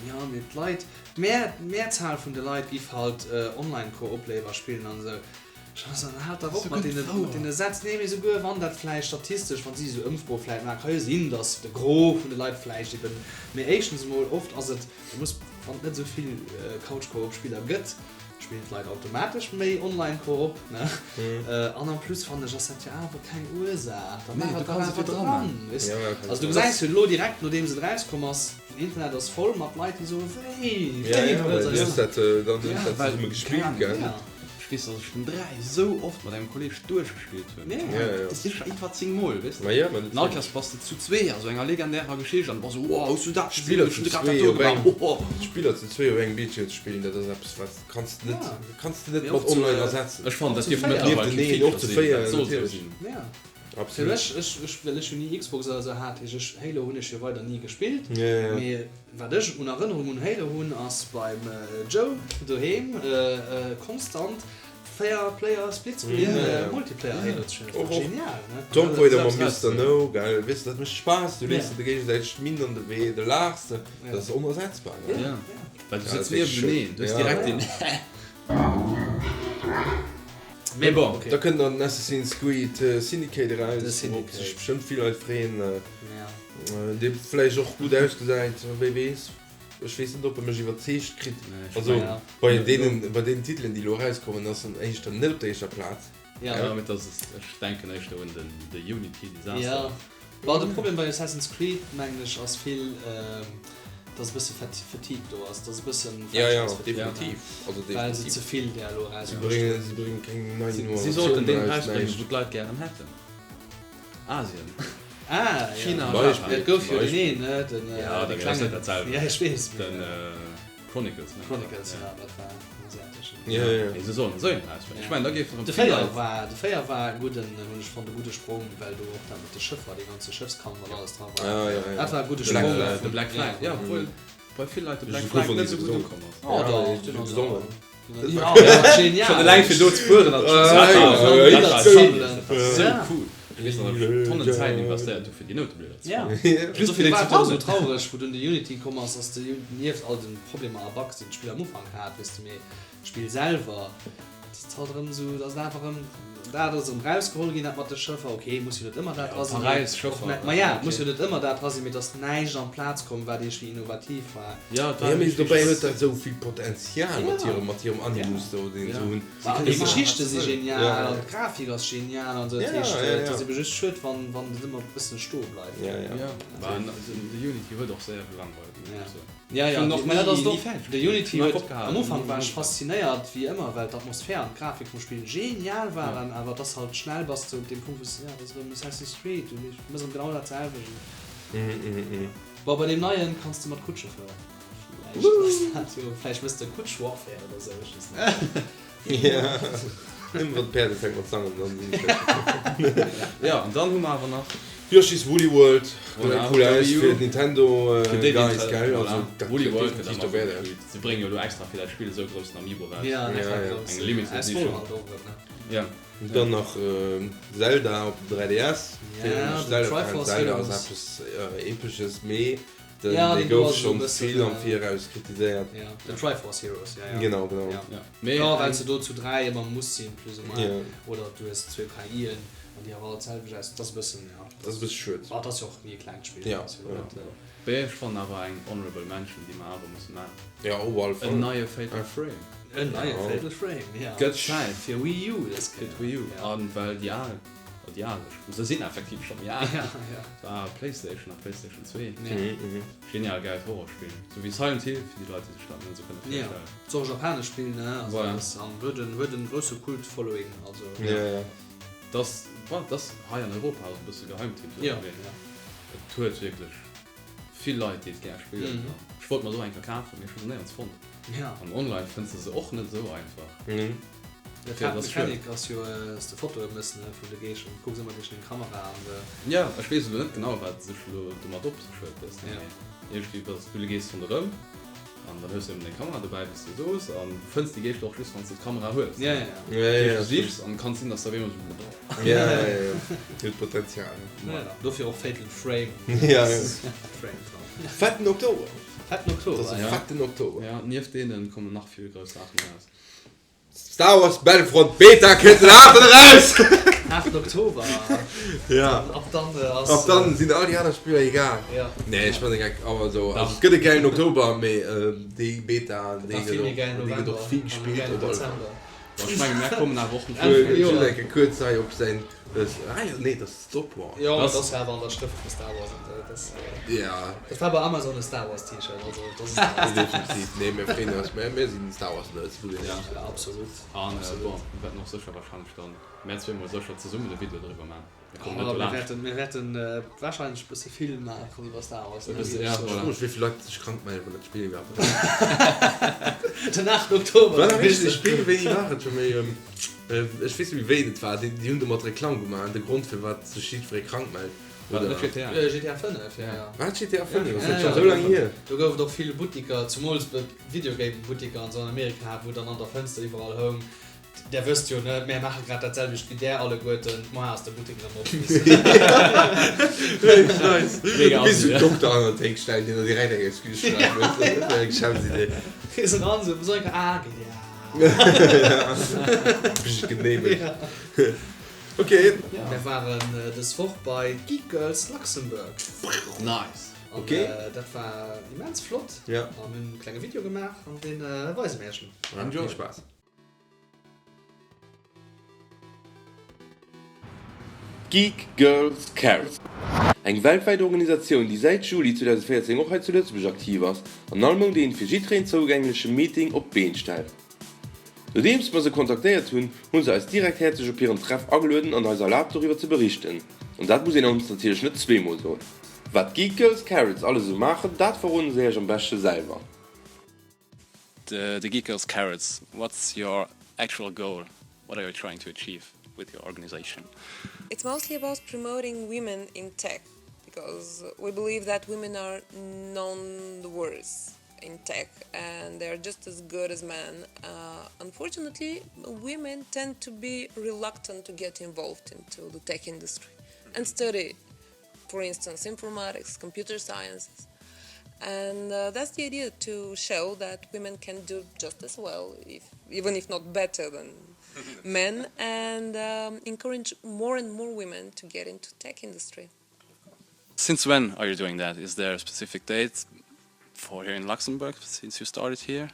jo mee d'Leit, d'Mehrzahl vun de Leit giff halt Online-Koop léiwer spillen an esou. Ech war esou, haalt dach op mat deene Sätz. Nee, mee souguer wann dat vläicht statistesch, wann si esou Ëmfroe vläicht maachen, ka jo sinn, datt de Gros vun de Leit vläicht eben, mee éischtens emol oft ass et, du muss, wann et net esou vill Couch-Koop-Spiller gëtt, Spillen d'Leit automatesch méi online Koop, ne? An en plus fannen ech ass dat jo awer keng Ursaach, da maach et dach awer dran, weess de? Also du gesäis jo elo direkt nodeems et erauskomm ass, den Internet ass voll mat Leit déi soen, wéi, wéi, du wëlls eis. Ech weess dass ech den 3 esou oft mat engem Kolleg duerchgespillt hunn, dat ass sécher iwwer 10 mol, weess de? An all Kéiers bass de zu zwee a sou enger legendärer Geschicht an du bass esou, wow, hues du dat gesinn, ech hunn grad dat do gemaach, hoho. Spiller zu zwee op engem Bildschierm ze spillen, dat ass eppes wat kanns de net, kanns de net mat online ersetzen. Ech fannen dat dierft mëttlerweil keen Feature sinn, dat soll sou sinn. Absolut. Ech, ech, ech, well ech jo ni Xbox oder sou hat, heesch ech, Halo hunn ech jo weider ni gespillt, mee wat ech un Erënnerung un Halo hunn, ass beim Joe doheem konstant 4 Player Splitscreen Multiplayer Halo ze spillen, dat war genial, ne? Tomb Raider mam Mister No, gell, weess de, dat mécht Spaass, du lees der géigesäiteg d'Minn an de Wee, du laachs, dat ass onersetzbar, gell? Ja, well du sëtz nieweneneen, du hues direkt deen. Mee bon, Da kënnt nach den Assassin's Creed Syndicate eraus, wourop sech bestëmmt vill Leit freeën, dee vläicht och gutt ausgesäit, wie weess. Ech weess net, ob e mech iwwerzeegt kritt. Also bei deenen, bei deenen Titelen, déi elo erauskommen, ass en éischter net op der éischter Plaz. Ja, mee dat ass, ech denken éischter un den, de Unity Disaster. Ja, bon, de Problem bei Assassin's Creed, mengen ech, ass vill, dass e bësse Fatigue do ass, dass e bëssen Ja, ja, definitiv. Also definitiv. Well se ze vill där elo erausbruecht hunn. Si bréngen keng nei Innovatioun Si sollten deen eraus, erausbréngen, näischt. wou d'Leit gären hätten. Asien. Ah, ja. China a Beispill. Japan. Et gouf jo deen een, ne? Den, Ja, dee dat ass net klengen. dat selwecht. Ja, ech weess, mee. Den Chronicles, ne? Chronicles, ja, dat war en asiateschen. Ja, ja. Mee se sollen esou een erausbréngen. Ech mengen, da géifen erëm De vill 4 Leit. war, de 4 war e gudden, hunn ech fonnt, e gudde Sprong, well do och dat mat de Schëffer, dee ganze Schëffskampf an alles dra war. Ah, ja, ja. Dat war e gudde Black Sprong. Flag. De Black Flag, ja, obwuel bei vill Leit de Black Ech Flag hunn net esou gutt gesongen. ukomm ass. Oh, Ja, dach, ech den hunn ass gesongen. awer. Ja, genial. Schon eleng fir do ze fueren dat Ja, sou cool. Ech weess nach, datt ech Tonnen Zäit investéiert hu fir déi Nouteblieder ze Ja. fannen. Just fir déi ze fannen. War sou traureg, wou dunn de Unity komm ass, dass de nieft all den Problemer a Bugs, déi d'Spill am Ufank hat, weess de, mee d'Spill selwer, dat ass halt erëm sou, dat ass einfach erëm, dat ass erëm rausgeholl ginn, dat mat de Schëffer, ok, muss jo net ëmmer dat dra sinn, Paräis, Schëffer, ma ja, muss jo net ëmmer dat dra sinn, mee dass näischt amplaz komm, wat iergendwéi innovativ war. Ja, Ja, mee dobäi huet dat esou vill Potenzial mat hirem, mat hirem Animus do, deen se hunn. An déi Geschichte si genial an d'Grafik ass genial an esou. Dat heescht, et ass ebe just schued, wann, wann et ëmmer e bëssen stoe bleift. Ja, ja. Ja, de Unity huet och séier gelangweilt, muss ech soen. Ja, ja, Ech hunn mä dat och ass ni och, fäerdeg de gespillt. Unity Ech hunn huet, einfach opgehalen. am Ufank war ech faszinéiert, wéi ëmmer, well d'Atmosphär an d'Grafik vum Spill genial waren, awer et ass halt, schnell bass de op deem Punkt, wou s de, ja, et ass erëm Assassin's Creed, du méchs erëm genau dat selwecht. Bon, bei deem neien kanns de mat Kutsche fueren. Vläicht ass dat jo, vläicht mëss de Kutsch Warfare oder sou, ech weess net. Ja, nëmmen wann d'Päerd ufänkt mat sangen, dann sinn ech happy. Jo, an dann hu mer awer nach. Yoshi's Woolly World gesäit cool aus fir d'Nintendo Guys, gell? Also dat Woolly World gëtt definitiv derwäert ass. Si bréngen jo elo extra fir dat Spill esou groussen Amiibo raus. Eng Limited Edition. Ja. Dann nach Zelda op dem 3DS. Zelda Zelda ass eppes Epesches, mee den dee gouf schonn vill am Viraus kritiséiert. Den Triforce Heroes, ja ja. Genau, genau. Jo, well s de do zu 3 ëmmer muss sinn, plus ou moins, oder du hues zwou KIen an déi awer all d'selwecht aus. Dat ass e bëssen, jo. Dat ass e bësse schued. Ma et ass jo och ni e klengt Spill. Ja, ja. Mee ech fannen awer eng honorable mention, déi mer awer musse maachen. Ja, op alle Fall. En neie Fatal Frame. En neie Fatal Frame, ja. Gëtt Zäit. Fir Wii U dës Kéier. Fir d'Wii U. An well déi al, oh déi al, se sinn effektiv scho méi al. Ja, ja. War Playstation a Playstation 2. Genial gäilt Horrorspill. Sou wéi Silent Hill, fir déi Leit, déi sech dat net esou kënne virstellen. Ja, ass och e japanescht Spill, ne? Also Voilà. ass an huet en huet en grousse Kult Following, also. Ja, ja. Dass, bon, dass hei an Europa ass e bësse Geheimtipp, Ja, mee ja. et huet wierklech vill Leit, déi et gär spillen. Mhm. Ech wollt mer esou eng kafen, mee ech hu se néierens fonnt. Ja. An online fënns de se och net esou einfach. Mhm. Dat Fir, dat ass schued. Haaptmechanik ass jo, dass de Fotoe mëss, ne, vun de Geeschter. Du kucks ëmmer duerch deng Kamera an de. Ja, ech weess elo net genau, wat sech elo domat op sech huet, weess de, Ja. mee iergendwéi, dass du gees ronderëm an dann hues du eben deng Kamera dobäi, wéi s de soos, an du fënns déi Geeschter och just, wann s du d'Kamera hues. Ja, ja, ja. Ja, ja, ja, Du sichs an kann sinn, dass da op eemol esou. Ja, ja, ja. Huet Potenzial. Voilà. Dofir och Fatal Frame. Ja, ja. Frame dran. Fetten Oktober! Fetten Oktober, Dat ass e ja. fetten Oktober. Ja, nieft deene kommen nach vill grouss Saachen eraus. Star Wars Battlefront Beta kënnt den 8 eraus! 8 Oktober! Ja. Ab dann ass. Ab dann sinn all déi aner Spiller egal. Ja. Nee, ech man e Geck, awer esou, also et gëtt e gäilen Oktober, mee déi Beta, déi gëtt och, déi gëtt och vill gespillt op alle Fall. Ech mengen, mär kommen awer och nach. Enn vum Joer. Just eng Kéier kuerz hei op säin, ah jo, nee, dat ass Stopwatch. Jo, dat ass jo awer an der Schrëft vu Star Wars an dat ass. Ja. Dat war bei Amazon e Star Wars T-Shirt, also dat ass e Star Wars T-Shirt. Definitiv, nee, mir freeën eis, mir mir sinn Star Wars Nerds, muss een Ja. Ja, absolut. An bon, mir wäerten och sécher wahrscheinlech dann, mär zweemol sécher zesummen e Video driwwer man. Mir kommen net Oh, mir dolaanscht. wäerten, mir wäerten wahrscheinlech e bësse vill maachen iwwer Star Wars, E ne? bësse, ja, Ech voilà. froe mech, wéi vill Leit sech krank mellen, wann dat Spill iwwerhaapt erauskënnt. Den 8 Oktober. War nach richteg Spill, wéini war et scho méi? Ech weess net méi wéi et war, déi hunn domat Reklamm gemaach an de Grond firwat sech jiddweree krank mellt. War dat net GTA? GTA 5, jo jo. War et GTA 5? Ass dat schonn esou laang hier? Do gouf et och vill Buttiker, zumools Videogame Buttiker an esou an Amerika, wou dann an der Fënster iwwerall houng, Där wësst jo, ne, mär maache grad dat selwecht wéi där alleguerten, moar ass de Buttek erëm op. Nice. Mega Bis assi, du Dokter an der Théik stellt, deen der direkt eng Excuse schreift, weess de, dat wär eng Geschäftsidee. Gees eran, esou, wou soll ech, ah, GTA. Bist geneemegt. Ok. Mir waren dës Woch bei Geek Girls Luxembourg. Nice. An Ok. dat war immens flott. Ja. An hunn e klenge Video gemaach an dee weise mir iech elo. Enjoy. Vill Spaass. Geek Girls Care, eng weltwäit Organisatioun, déi säit Juli 2014 och hei zu Lëtzebuerg aktiv ass an all Mount een fir jiddereen zougängleche Meeting op d'Been stellt. Nodeems mer se kontaktéiert hunn, hu se eis direkt häerzlech op hiren Treff agelueden an eis erlaabt doriwwer ze berichten. An dat muss een ons natierlech net zweemol soen. Wat d'Geek Girls Carrots alles esou maachen, dat verroden se iech am beschte selwer. The the Geek Girls Carrots, what's your actual goal? What are you trying to achieve with your organization? It's mostly about promoting women in tech because we believe that women are none the worse in tech and they're just as good as men. Uh, unfortunately, women tend to be reluctant to get involved into the tech industry and study, for instance, informatics, computer sciences. And uh, that's the idea to show that women can do just as well, if, even if not better than men and um, encourage more and more women to get into tech industry. Since when are you doing that? Is there a specific date for here in Luxembourg since you started here?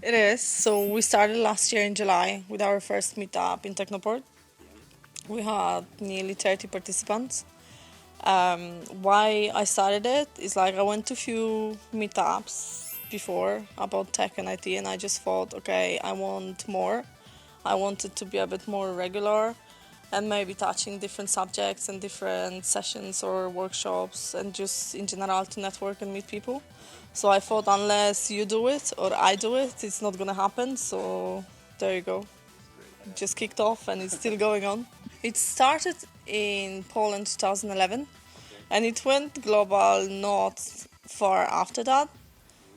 It is. So we started last year in July with our first meetup in Technoport. We had nearly 30 participants. Um, why I started it is like I went to few meetups before about tech and IT and I just thought, okay, I want more. I wanted to be a bit more regular and maybe touching different subjects and different sessions or workshops and just in general to network and meet people. So I thought unless you do it or I do it, it's not gonna happen. So there you go. Just kicked off and it's still going on. It started in Poland 2011 and it went global not far after that.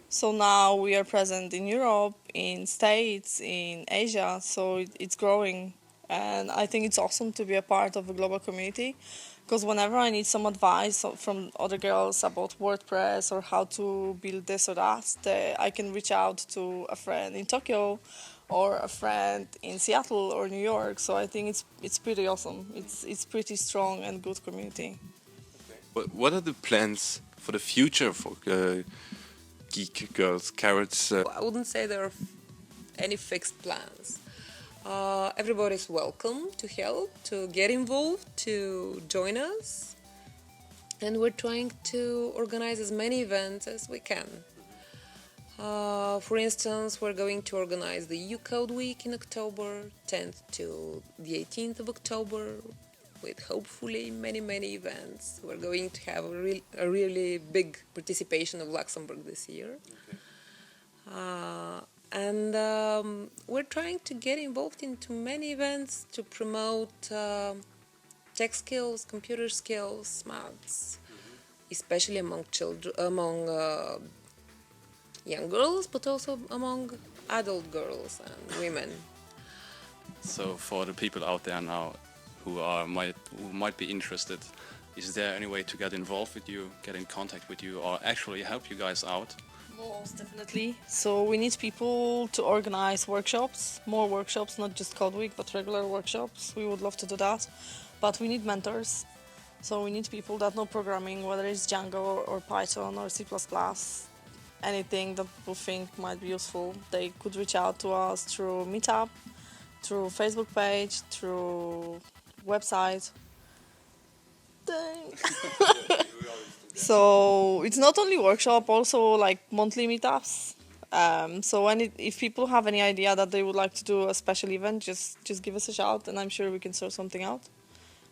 So now we are present in Europe, in States, in Asia, so it, it's growing. And I think it's awesome to be a part of a global community because whenever I need some advice from other girls about WordPress or how to build this or that, they, I can reach out to a friend in Tokyo or a friend in Seattle or New York. So I think it's it's pretty awesome. It's it's pretty strong and good community. What, what are the plans for the future for uh, Geek Girls Carrots? Uh? I wouldn't say there are any fixed plans. Uh, everybody's welcome to help, to get involved, to join us. And we're trying to organize as many events as we can. Uh, for instance, we're going to organize the EU Code Week in October, 10th to the 18th of October, with hopefully many, many events. We're going to have a, re a really big participation of Luxembourg this year. Okay. Uh, and um, we're trying to get involved into many events to promote uh, tech skills, computer skills, maths, mm -hmm. especially among children, among uh, young girls, but also among adult girls and women. So for the people out there now who are might who might be interested, is there any way to get involved with you, get in contact with you, or actually help you guys out? Most definitely. So we need people to organize workshops, more workshops, not just Code Week, but regular workshops. We would love to do that. But we need mentors. So we need people that know programming, whether it's Django or Python or C++, anything that people think might be useful. They could reach out to us through Meetup, through Facebook page, through website. so it's not only workshop, also like monthly meetups. Um, so when it, if people have any idea that they would like to do a special event, just just give us a shout, and I'm sure we can sort something out.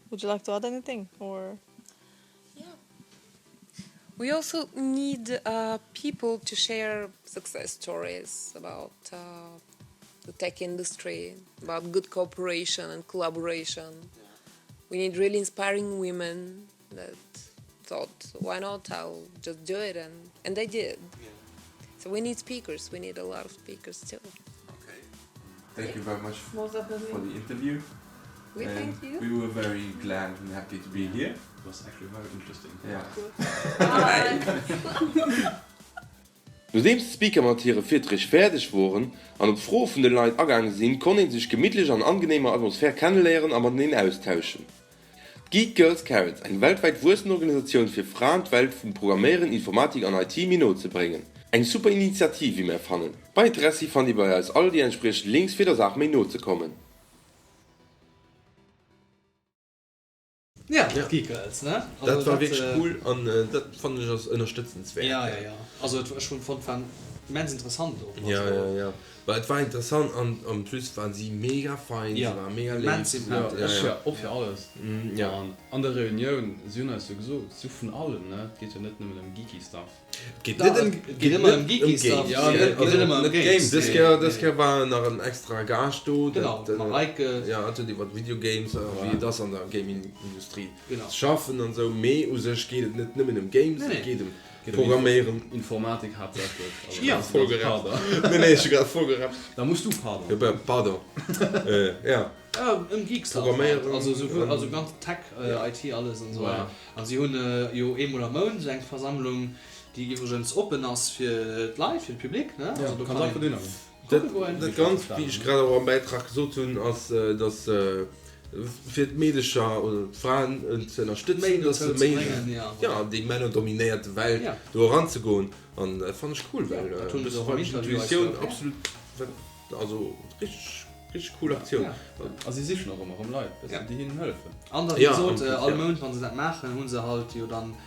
Would you like to add anything or? Yeah. We also need uh, people to share success stories about uh, the tech industry, about good cooperation and collaboration. Yeah. We need really inspiring women that thought, why not? I'll just do it, and and they did. Yeah. So we need speakers. We need a lot of speakers too. Okay. Thank you very much for the interview. We and thank you. We were very glad and happy to be here. It was actually very interesting. Yeah. Nodeems d'Speaker mat hire Virträg fäerdeg woren an op d'Froe vun de Leit agaange sinn, konnt een sech gemittlech an angenehmer Atmosphär kenneléieren a mateneen austauschen. D'Geek Girls Carrots, eng weltwäit wuessend Organisatioun fir Fraen d'Welt vum Programméieren, Informatik an IT méi no ze bréngen. Eng super Initiativ wéi mär fannen. Bei Interessi fannt dir bei eis all déi entspriechend Links fir der Saach méi no ze kommen. Ja, d'Geek Girls, ne? Dat war wierklech cool an dat fannen ech ass ënnerstëtzenswäert. Ja, ja, ja. Also ech hunn fonnt, war immens interessant och. Ja, ja, ja. Well et war interessant an en plus waren si mega fein, si waren mega léif. Immens sympathesch. Ja, och fir alles. Ja. An an der Reunioun, si hunn eis jo gesot, si vun allem, ne? Et geet jo net nëmmen ëm geeky Stuff. Et geet net ëm, et geet ëmmer ëm geeky Stuff. Ja, net, also net ëmmer ëm Games. Dës Kéier, dës Kéier war nach en extra Gaascht do. Genau, d'Mareike. Ja, hat huet iwwer Videogames a wéi et ass an der Gaming-Industrie ze schaffen an esou. Mee u sech geet et net nëmmen ëm Games, et geet ëm Programméieren. Informatik haaptsächlech. Ja, voll gerappt. Nee, nee, ech hu grad voll gerappt. Da muss du pardon. Ja, pardon. Ja. Ëm Geek Stuff halt, also souwuel, also ganz Tech, IT alles an esou weider. An si hunn jo eemol am Mount esou eng Versammlung, déi iwwregens oppen ass fir d'Leit, fir de Public, ne? Also do kann een kucke goen. Dat Ganzt, wéi ech grad och am Bäitrag gesot hunn, ass, datt fir d'Meedecher oder d'Fraen ze ënnerstëtzen, datt se méi, jo, an déi männerdominéierte Welt do eranzegoen. An dat fannen ech cool, well dat hunn se och am Interview eis jo erkläert. Absolut, also richteg. Richteg cool Aktioun. A si sichen och ëmmer erëm Leit, weess de, déi hinnen hëllefen. An da wéi gesot, all Mount, wa se dat maachen, hu se halt jo dann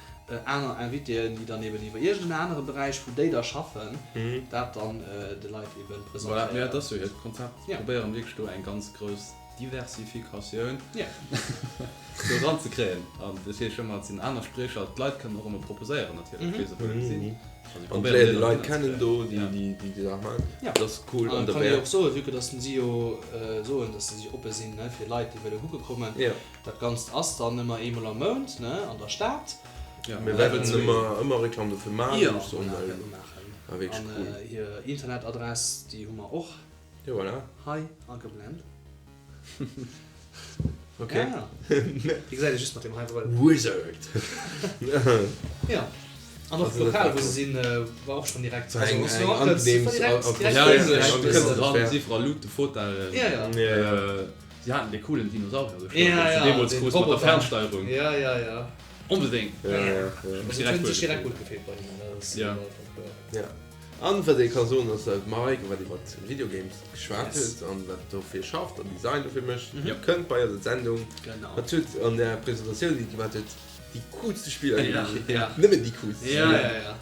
aner Invitéen, déi dann eben iwwer iergend en anere Beräich, wou déi da schaffen, dat dann de Leit eben presentéieren. Voilà, mee dat ass jo hiert Konzept. Si probéieren wierklech do eng ganz grouss. Diversifikatioun do eran ze kréien. An dat heescht ëmmer, et sinn aner Spriecher, d'Leit kënnen och ëmmer proposéieren natierlech, wéi se wëllen sinn. An d'Léier déi Leit kennen do, déi déi Saach maachen, dat ass cool. An da kann ee och soen, vue que dass si jo soen, dass si oppe sinn fir Leit, déi wëlle kucke kommen, dat Ganzt ass dann ëmmer eemol am Mount an der Stad. Mir wäerten ëmmer ëmmer Reklamm dofir maachen, géif ech soen, well war wierklech cool. An hir Internetadress, déi hu mer och hei ageblent. Ok. Ja. Déi gesäit ee just mat deem hei Brëll. Wizard! Ja. An och d'Lokal, wou se sinn, war och schonn direkt. War eng Also, eng angenehm Ja, ja, ja, du kënns eran, si iwwerall Luute, Fotellen. Ja, ja. Si haten dee coolen Dinosaurier do stoen, Ja, deen s ja, de deemools deen krus mat der Roboter. Fernsteierung. Ja, ja, ja. Onbedéngt! Ja, ja, ja. Ech Also, et hunn huet sech sech direkt direkt gutt gefillt bei hinnen, dat ass Ja. op alle Fall kloer. Ja. An wat ee ka soen ass dat d'Mareike wat iwwert Videogames geschwat Yes. huet an wat dofir schafft an Design dofir mécht, Ja. kënnt bei eis an d'Sendung. Genau. Hatt huet an der Presentatioun déi gemaat huet déi coolste Spiller Ja, ginn. ja. Nëmmen déi coolste Ja, Spiller. ja, ja.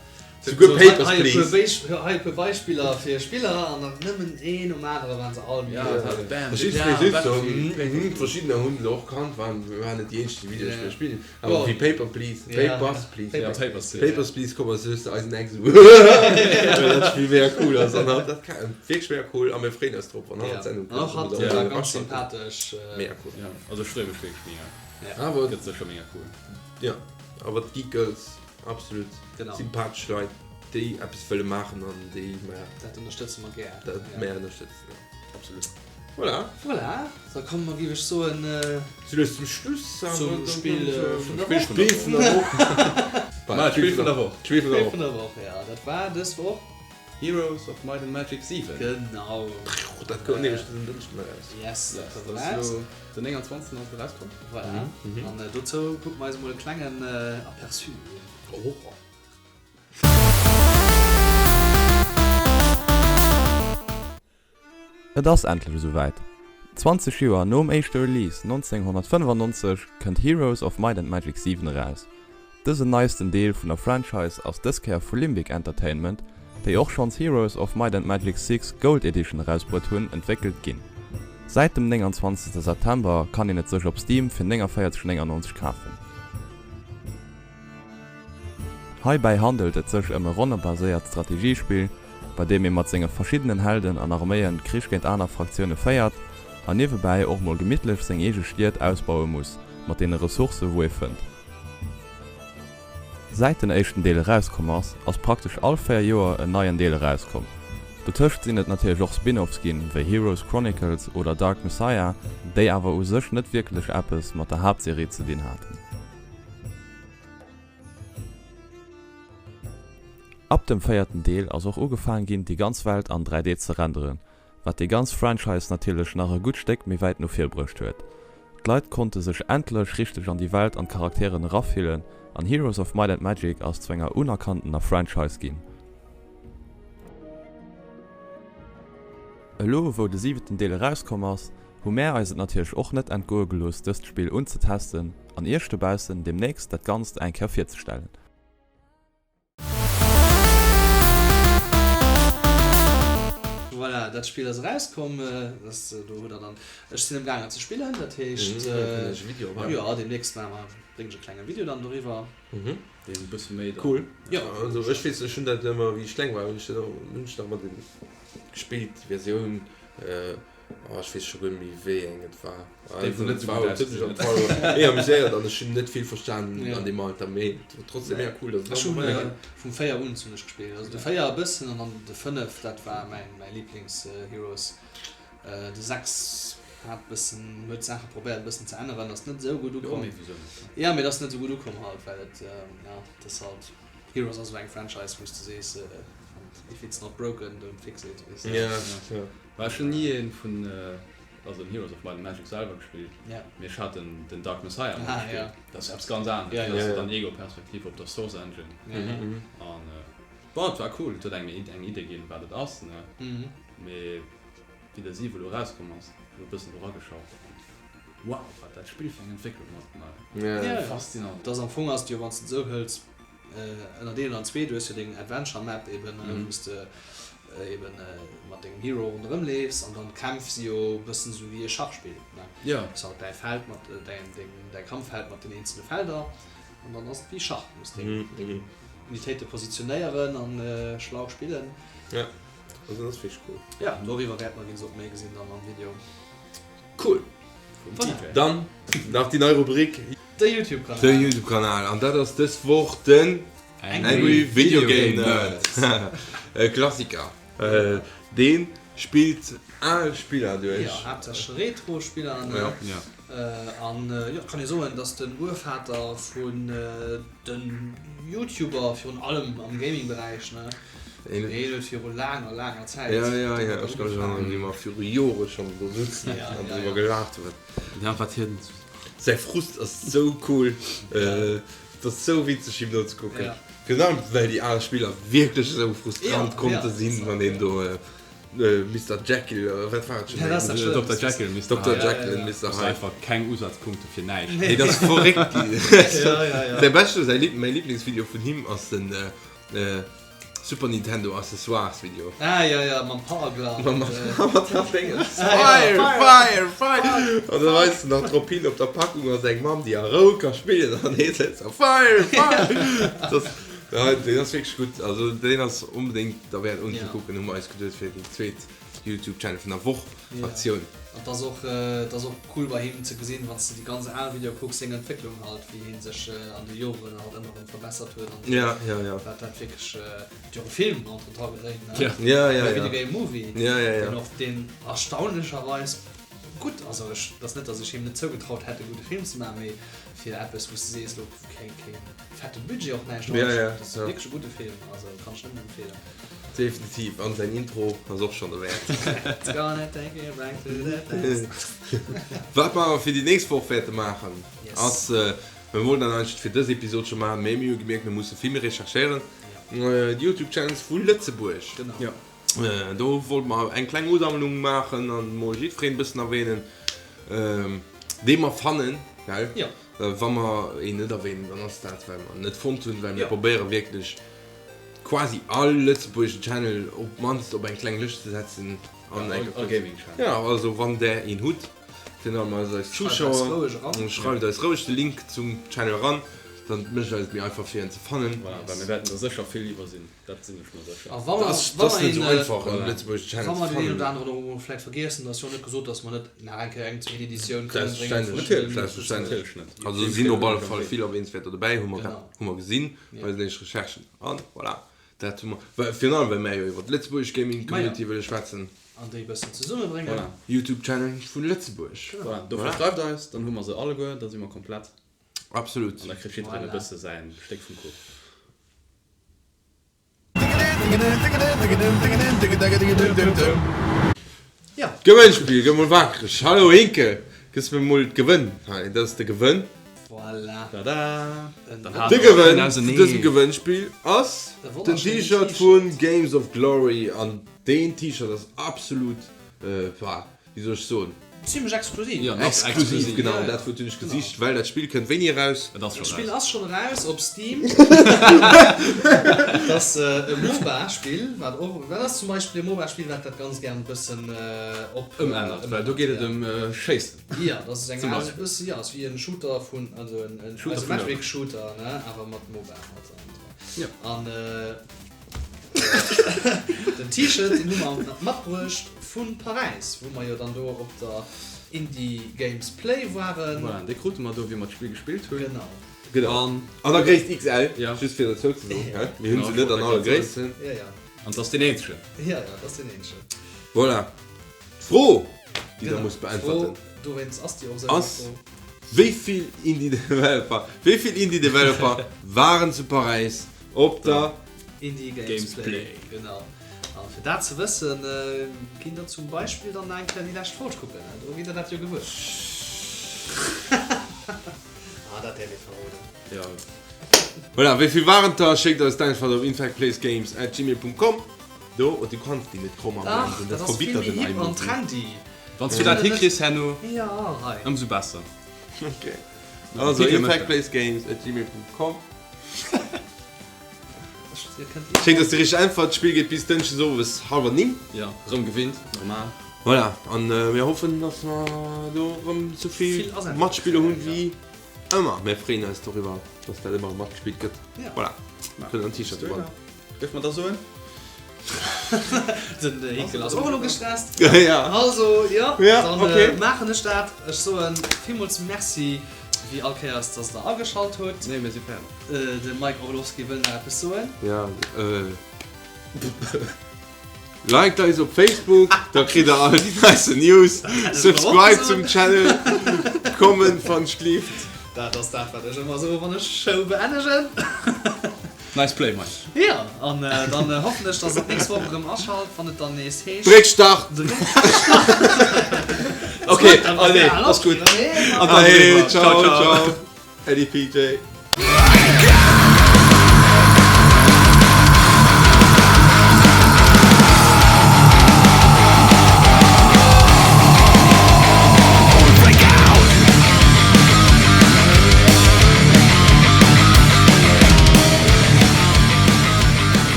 Souguer So, Papers, hei e puer Please. Béis- hei e puer Beispiller fir Spiller an dann nëmmen een nom anere waren se all Ja, mega et hat Bam, Verschidden GTA, Spiller so, Battlefield, mhm, mhm, verschiddener hunn se och kannt, waren waren net déi eenzeg déi Videospiller Ja. spillen. Awer wéi Paper Please, Papers, Please, Ja, Papers, Please. Papers, Please komm ass just eisen Ex well dat Spill mega cool ass an hat dat wierklech mega cool a mir freeën eis drop wann hatt an d'Sendung An och kënnt hatt an war mir ganz aschalten. sympathesch. Mega cool. Ja, also ech freeë mech wierklech mega. Awer Gëtt sécher mega cool. ja, awer d'Geek Girls absolut Genau. sympathesch Leit déi eppes wëlle maachen an déi mer Dat ënnerstëtze mer gär. dat mer ënnerstëtzen, ja. Absolut. Voilà. Voilà, da komme mer, géif ech soen, Lues zum Schluss. zum Spill vun der Woch. Spill vun der Woch. Ma, d'Spill vun der Woch. D'Spill vun der Spill Woch. vun der Woch, ja. Dat war dës Woch. Heroes of Might and Magic 7. Genau. Dat koum nämlech dësen Dënschden eraus. Yes, dat Yes, koum dat ass eraus. elo den 29. ass et erauskomm. Voilà. An dozou kucke mer eis emol e klengen Aperçu un. Oh. Et ass endlech esouwäit! 20 Joer nom éischte Release 1995 kënnt Heroes of Might and Magic 7 eraus. Dësen neisten Deel vun der Franchise ass dës Kéier vu Limbic Entertainment, déi och schonns Heroes of Might and Magic 6 Gold Edition erausbruet hunn, entwéckelt ginn. Säit dem 29 September kann een et sech op Steam fir 49,99 kafen. Heibäi handelt et sech ëm e ronnebaséiert Strategiespill, bei deem ee mat senge verschiddenen Helden an Arméien Krich géint aner Fraktioune féiert an niewebäi och mol gemittlech seng eege Stied ausbaue muss mat deene Ressourcë wou ee fënnt. Säit den éischten Deel erauskomm ass, ass praktesch all 4 Joer en neien Deel erauskomm. Dotëscht sinn et natierlech och Spin-offs ginn, wéi Heroes Chronicles oder Dark Messiah, déi awer u sech net wierklech eppes mat der Haaptserie ze dinn haten. Ab dem véierten Deel ass och ugefaang ginn déi ganz Welt an 3D ze renderen, wat déi ganz Franchise natierlech nach e gutt Stéck méi wäit no vir bruecht huet. D'Leit konnte sech endlech richteg an déi Welt an d'Charakteren erafillen an Heroes of Might and Magic ass zu enger unerkanntener Franchise ginn. Elo wou de siwenten Deel erauskomm ass, hu mär eis et natierlech och net entgoe gelooss dëst Spill unzetesten an iech dobaussen demnächst dat Ganzt eng Kéier virzestellen. Voilà, dat Spill ass erauskomm, do hutt der dann, ech sinn emgaangen et ze spillen, dat heescht, jo demnächst maache mer, bréngen ech e klenge Video dann doriwwer. Deen e bësse méi dann. Cool. Jo. Also ech weess, ech hunn dat ëmmer wéi ech kleng war hunn ech dat och, hunn ech nach mat den gespillt déi Versioun, oh ech weess scho guer net méi wéi eng et war. Déi wou net Et sou war gutt huet mech ausgesinn op alle Fall méi amuséiert an ech hunn net vill verstanen an deem Alter, mee et war trotzdem mega cool dass et Ech nach hunn weider geet. vum 4 un hunn ech gespillt, also de 4 e bëssen an dann de 5, dat war mäin mäi Lieblings Heroes. De 6 hat bëssen, huet Saache probéiert e bëssen ze änneren, ass net esou gutt Jo, ukomm. mee wisou net? Ja, mee et ass net esou gutt ukomm halt, well et, ja, et ass halt, Heroes ass esou eng Franchise wou s de sees, if it's not broken, don't fix it, weess de. Ja, ja. Mä ech hunn ni ee vun, also den Heroes of Might and Magic selwer gespillt, Ja. mee ech hat den, den Dark Messiah emol Ah, gespillt. ja. Dat ass eppes ganz anescht, Ja, ja. dat ass dann Ego-Perspektiv op der Source Engine. Ja, ja. An, bon, et war cool, et huet engem eng Idee ginn, wat et ass, ne, mee wéi de 7 elo erauskomm ass, elo e bëssen do rageschafft an wow, wat dat Spill fir eng Entwécklung matgemaach huet. Ja. Ja, ja. Faszinant. Et ass am Fong ass et jo, wann s de et esou hëls, ënnerdeelt an zwee, du hues jo deng Adventure Map eben, wou s de. Eben mat dengem Hero ronderëm leefs an dann kämpfs jo e bëssen esou wéi e Schachspill, ne? Jo. Hues halt däi Feld mat däin deng däi Kampffeld mat den eenzele Felder an dann ass et wéi Schach, du muss deng deng Unitéite positionéieren an schlau spillen. Ja, also dat ass wierklech cool. Ja, doriwwer wäerte mer wéi gesot méi gesinn dann am Video. Cool. Voilà. Dann nach déi nei Rubrik. De YouTube-Kanal. De YouTube-Kanal an dat ass dës Woch den. Angry Video Game Nerd, e Klassiker. Dee spillt al Spiller duerch. Jo, haaptsächlech Retro-Spiller. An jo, kann ee soen, dass den Urvater vun den YouTuber, virun allem am Gaming-Beräich, ne? Deen huet viru laanger, laanger Zäit. Jo, jo, jo, ech ka mech erënneren, wéi mer viru Jore schonn do sutzen an driwwer gelaacht hunn. Ja, wat hien. Säi Frust ass sou cool. Et ass sou witzeg him no ze kucken. Virun allem well déi al Spiller wierklech esou frustrant konnte sinn, wann een do Mister Jekyll oder wat war et schon méi? Dokter Jekyll, Mister Dokter Jekyll and Mister Hyde. Einfach keng Usazpunkte fir näischt. Nee, dat ass verréckt ginn. Säi beschte, säi mäi Liblingsvideo vun him ass den Super Nintendo Accessoires Video. Ah ja ja mam Powerglove. Mam mat der Déngen. Fire fire fire. An da weist en nach drop hin op der Packung ass eng Mamm déi a Rou ka spillen an hee seet sou fire fire. Das ja deen ass wierklech gutt. Also deen ass onbedéngt derwäert unzekucken hu mer eis geduet fir déi zweet Youtube Channel vun der Woch Aktioun. An 't ass och, 't ass och cool bei him ze gesinn, wann s de déi ganz al Videoe kucks, seng Entwécklung halt, wéi hie sech an de Joren halt ëmmer erëm verbessert huet an Ja, ja, ja. wat dat wierklech, huet jo och e Film entretemps gedréint, ne? Ja. Ja, ja, E ja. Video Game Movie, Ja, ja, ja. deen och, deen erstaunlecherweis gutt, also ech, 't ass net, datt ech him net zougetraut hätt e gudde Film ze maachen, mee fir eppes wou s de sees, lo keng, keng fette Budget och näischt, Ja, ja, dat ass ja. wierklech e gudde Film, also kann ech nëmmen empfeelen. Definitiv, an säin Intro ass och schon derwäert. It's gonna take you back to the past. Wat mer awer fir déi nächst Woch wäerte maachen, Yes. ass, mir wollten dat eigentlech fir dës Episod scho maachen, mee mir hu gemierkt, mir musse vill méi recherchéieren, d'Youtube Channels vu Lëtzebuerg. Genau. Jo. Do wollte mer eng kleng Usammlung maachen an mol jiddwereen e bëssen erwähnen, dee mer fannen, gell? Jo. Wa mer een net erwähnen, dann ass dat, well mer en net fonnt hunn, well mir Jo. probéiere wierklech, quasi all lëtzebuergeschen Channel op d'mannst op eng kleng Lëscht ze setzen an eng All Gaming Channel. Ja, also wann där een hutt, virun allem eis eis Zuschauer, schreift eis roueg de Link zum Channel eran, dann mécht eis et méi einfach fir en ze fannen. Voilà, well mir wäerten der sécher vill iwwersinn, dat sinn ech mer sécher. A wa mer, Dat wa ass mer net esou een, einfach en lëtzebuergeschen Channel wa ze mer deen een fannen. oder aneren och emol vläicht vergiessen, da ass jo net gesot, dass mer net nach eng Kéier eng zweet Editioun kënnen bréngen Selbstverständlech, vun dem selbstverständlech. Natierlech net. Also sinn op alle Fall vill Erwähnenswerter dobäi, hu mer Genau. hu mer gesinn bei eisen éischte Recherchen. An voilà, dat hu mer, well virun allem well mär jo iwwer d'lëtzebuergesch Gaming Community wëlle schwätzen. An déi e bëssen zesummebréngen. Voilà. Youtube Channel vu Lëtzebuerg. Voilà, dofir schreift eis, dann hu mer se alleguer, da si mer komplett. Absolut. An da kritt jiddwereen e Voilà. bësse säin Stéck vum Kuch. Gewënnspill, gëff mol wakereg. Hallo Hinke, gëss mir mol d'Gewënn hei. Dat ass de Gewënn. Voilà. Tada! De Gewënn vun dësem Gewënnspill ass den T-Shirt vu Games of Glory an deen T-Shirt ass absolut, wéi soll ech soen? Zimlech exklusiv. Ja, exklusiv, genau, dat Wuert hunn ech gesicht, well dat Spill kënnt wéini eraus? Et ass Dat scho Spill raus. ass schonn eraus op Steam. Et ass e MOBA-Spill, wat och, dat ass zum Beispill e MOBA-Spill, wat dat ganz gären e bëssen op. Ëmännert, well do geet et ëm Schéissen. Ja, dat ass eng Zum Aart, Beispill. bësse, ja, ass wéi en Shooter vun, also en Shooter vun der. Isometric Shooter, ne, awer mat MOBA mat. Ja. An Den T-Shirt deen hu mer matbruecht vu Paräis, wou mer jo dann do op der Indie Games Play waren. Voilà, dee krute mer do wéi mer d'Spill gespillt hunn. Genau. Genau. An An der Gréisst XL, Ja. just fir dozou ze soen, gell? Mir hunn Genau, se net an alle Gréissten. Ja, ja. An 't ass deen eenzegen. Ja, ja, dat ass deen eenzegen. Voilà. D'Fro, déi der Genau. musst beäntwerten. D'Fro, dowéinst ass déi och esou Ass. eng Fro. Wéi vill Indie Developer, wéi vill Indie Developer waren zu Paräis op der Indie Games, Games Play. Play. Genau. A fir dat ze wëssen, kinnt der zum Beispill dann nach eng Kéier déi lescht Folg kucken. Do gitt der dat jo gewuer. Ah, dat däerf ee verroden. Ja. Voilà, wéi vill waren et der? Schéckt eis d'Äntwert op infactplacegames at gmail.com. Do, oh, du kanns déi net kromm Dach, ablenden, dat dat ass vill verbittert méi den hip an iMovie. trendy. Wann s du dat hikriss herno, Ja, hei. ëmsou besser. Okay. Also Titel mécht dat. infactplacegames at gmail.com. Dir kënnt iwwerall. Schéckt eis déi richteg Äntwert. D'Spill geet bis Dënschdes owes hallwer 9. Jo, rëm gewinnt, normal. Voilà, an mir hoffen, dass mer do rëm sou vill Matspiller hunn wéi ëmmer. Mir freeën eis doriwwer, dass dat ëmmer matgespillt gëtt. Voilà, kënnt en T-Shirt gewannen. Dierf mer da soen? Den Hinkel ass och elo gestresst. Ja. Also, jo, Ja, dann okay. maachen ech dat. Ech soen villmools Merci wéi all Kéiers, dass der ageschalt hutt. Nee, mir si fäerdeg. De Mike Orlowski wëll nach eppes soen. Ja, Liked eis op Facebook, da kritt der all déi neisten News. Subscribe zum Channel, comment wann schlift. Dat ass dat wat ech ëmmer soen wann ech Show beennegen. Nice play Mike. Jo, an dann hoffen ech dass der d'nächst Woch erëm aschalt wann et dann nees heescht. Dréck Start! Ok, allez, ass gutt. Allez, ciao ciao. Äddi PJ.